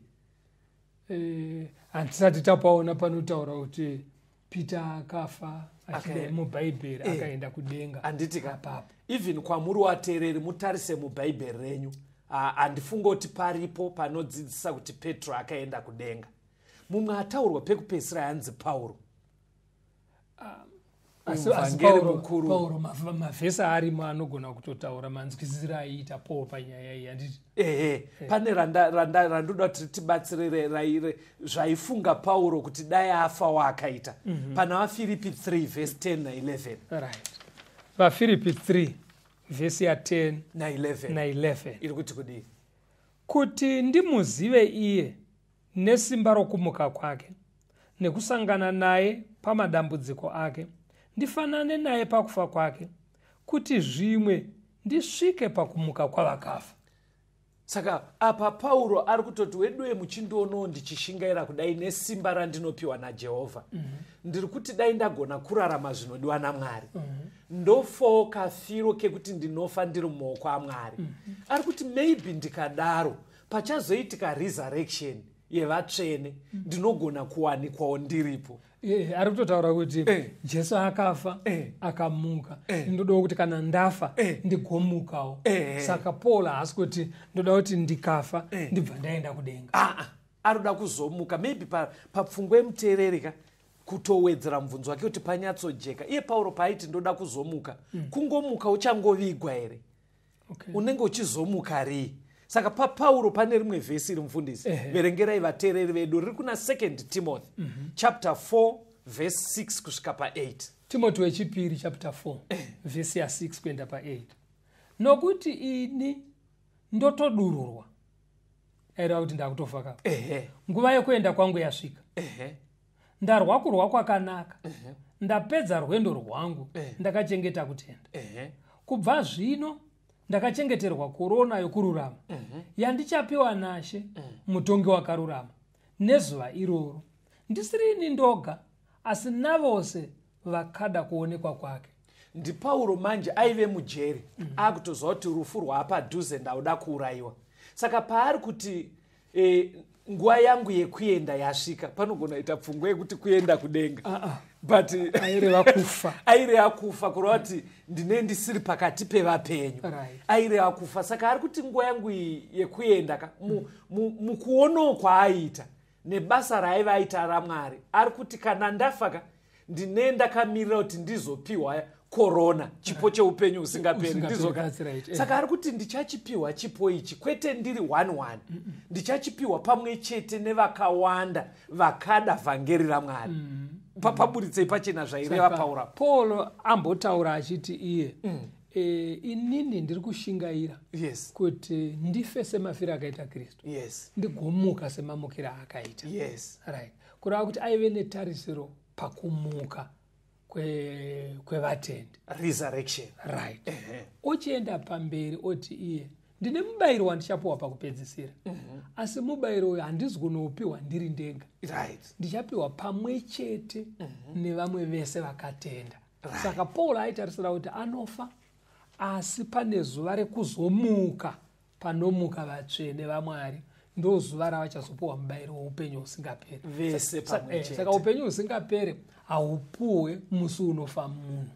Handisati tapaona panotaura kuti Peter akafa achida mubhaibheri akaenda kudenga. Handiti ka? Apapo. Even kwamuri wateereri, mutarise mubhaibheri renyu. Handifunga kuti paripo panodzidzisa kuti Petro akaenda kudenga. Mumwe ataurwa pekupedzisira yanzi Pauro. Asi Muvhangeri Pauro, mukuru. Pauro mavhesi arimo anogona kutotaura manzwisisiro aiita Paul panyaya iyi, handiti? Ehe, pane randoda kuti tibatsire zvaifunga Pauro kuti dai afa waakaita, pana vaFiripi 3 vhesi 10 na11. Right, vaFiripi 3 vhesi ya10 na11. Na11. Iri kuti kudii? Kuti ndimuzive iye nesimba rokumuka kwake, nekusangana naye pamadambudziko ake, ndifanane naye pakufa kwake, kuti zvimwe ndisvike pakumuka kwavakafa. Saka apa Pauro ari kutoti, weduwe, muchindionawo ndichishingaira kudai nesimba randinopiwa naJehovha, ndiri kuti dai ndagona kurarama zvinodiwa naMwari, ndofawo kafiro kekuti ndinofa ndiri mumaoko aMwari. Ari kuti maybe ndikadaro, pachazoitika resurrection yevatsvene, ndinogona kuwanikwawo ndiripo. Ari kutotaura kuti Jesu akafa, akamuka. Ndodawo kuti kana ndafa ndigomukawo. Saka Paul haasi kuti ndoda kuti ndikafa ndibva ndaenda kudenga. Aa, ari kuda kuzomuka. Maybe papfungwa yemuteereri ka, kutowedzera mubvunzo wake kuti panyatsojeka, iye Pauro paaiti ndoda kuzomuka, kungomuka uchangovigwa here? Unenge uchizomuka rii? Saka paPauro pane rimwe vhesi iri, mufundisi. Verengerai vateereri vedu, riri kuna 2 Timothy chapter 4 vhesi 6 kusvika pa8. Timoti wechipiri chapter 4 vhesi ya6 kuenda pa8. Nokuti ini ndotodururwa, aireva kuti ndakutofa ka, nguva yekuenda kwangu yasvika. Ndarwa kurwa kwakanaka, ndapedza rwendo rwangu, ndakachengeta kutenda. Kubva zvino ndakachengeterwa korona yokururama, yandichapiwa naShe, mutongi wakarurama, nezuva iroro, ndisiri ini ndoga, asi navose vakada kuonekwa kwake. NdiPauro manje aive mujeri, akutoziva kuti rufu rwaapadhuze, ndauda kuurayiwa. Saka paari kuti nguva yangu yekuenda yasvika, panogona kuita pfungwa yekuti kuenda kudenga, but aireva kufa. Aireva kufa, kureva kuti ndine ndisiri pakati pevapenyu. Aireva kufa. Saka ari kuti nguva yangu iyi yekuenda ka, mukuonawo kwaaiita nebasa raaiva aita raMwari, ari kuti kana ndafa ka, ndine ndakamirira kuti ndizopiwa Korona, chipo cheupenyu husingaperi. Ndizvo. Saka ari kuti ndichachipiwa chipo ichi kwete ndiri 11, ndichachipiwa pamwe chete nevakawanda vakada vhangeri raMwari. Paburitsei pachena zvaireva Pauro. Paul ambotaura achiti iye inini ndiri kushingaira kuti ndife semafiro akaita Kristu, ndigomuka semamukiro aakaita. Right. Kureva kuti aive netarisiro pakumuka kwevatendi, resurrection. Right. Ochienda pamberi oti iye ndine mubayiro wandichapiwa pakupedzisira, asi mubayiro uyu handizi kunoupiwa ndiri ndega. Right. Ndichapiwa pamwe chete nevamwe vese vakatenda. Saka Paul aitarisira kuti anofa, asi pane zuva rekuzomuka panomuka vatsvene vaMwari, ndo zuva ravachazopiwa mubayiro weupenyu husingaperi. Vese pamwe chete. Saka upenyu husingaperi haupuwe musi unofa munhu.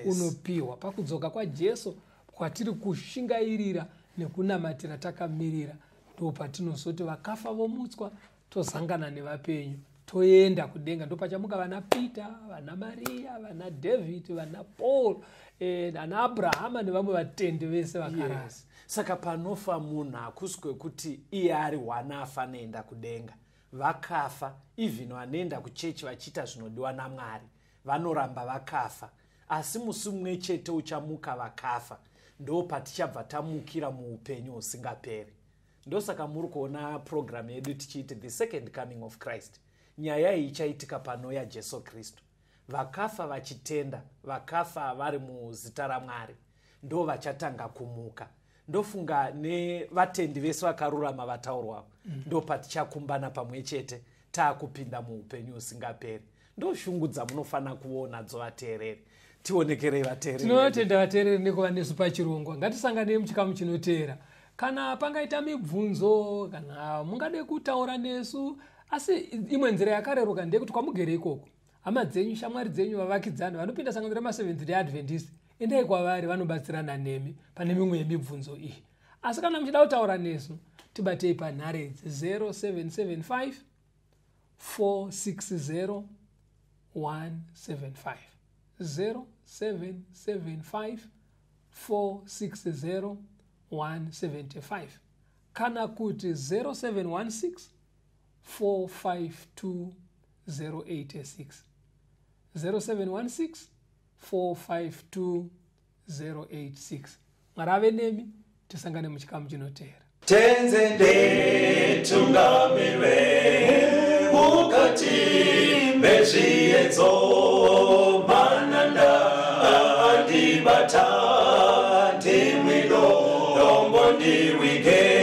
Unopiwa pakudzoka kwaJesu kwatiri kushingairira nekunamatira takamirira, ndo patinozoti vakafa vomutswa, tozangana nevapenyu, toenda kudenga. Ndo pachamuka vana Peter, vana Maria, vana David, vana Paul, vana Abrahama nevamwe vatendi vese vakarara. Yes. Saka panofa munhu hakusi kwekuti iye ari wana afa anoenda kudenga. Vakafa, even vanoenda kuchechi vachiita zvinodiwa naMwari, vanoramba vakafa. Asi musi mumwe chete uchamuka vakafa, ndo patichabva tamukira muupenyu husingaperi. Ndosaka muri kuona program yedu tichiiti The Second Coming of Christ. Nyaya iyi ichaitika pano yaJesu Kristu. Vakafa vachitenda, vakafa vari muzita raMwari, ndo vachatanga kumuka. Ndofunga nevatendi vese vakarurama vataurwa, ndo patichakumbana pamwe chete taakupinda muupenyu husingaperi. Ndo shungu dzamunofanira kuona nadzo vateereri. Tionekerei vateereri. Tinotenda vateereri nekuva nesu pachirongwa. Ngatisanganei muchikamu chinoteera. Kana pangaita mibvunzo, kana mungade kutaura nesu, asi imwe nzira yakareruka ndeyekuti kwamugere ikoko, hama dzenyu, shamwari dzenyu, vavakidzani vanopinda sangano remaSeventh Day Adventist, endai kwavari, vanobatsirana nemi pane mimwe yemibvunzo iyi. Asi kana muchida kutaura nesu, tibatei panhare idzi 0775 460 175, 0775 460 175, kana kuti 0716 452 086, 0716 452 086. Mwari ave nemi, tisangane muchikamu chinoteera. Tenze nditungamire mukati mezviedzo, mananda andibata, ndimwilo dombo ndiwige.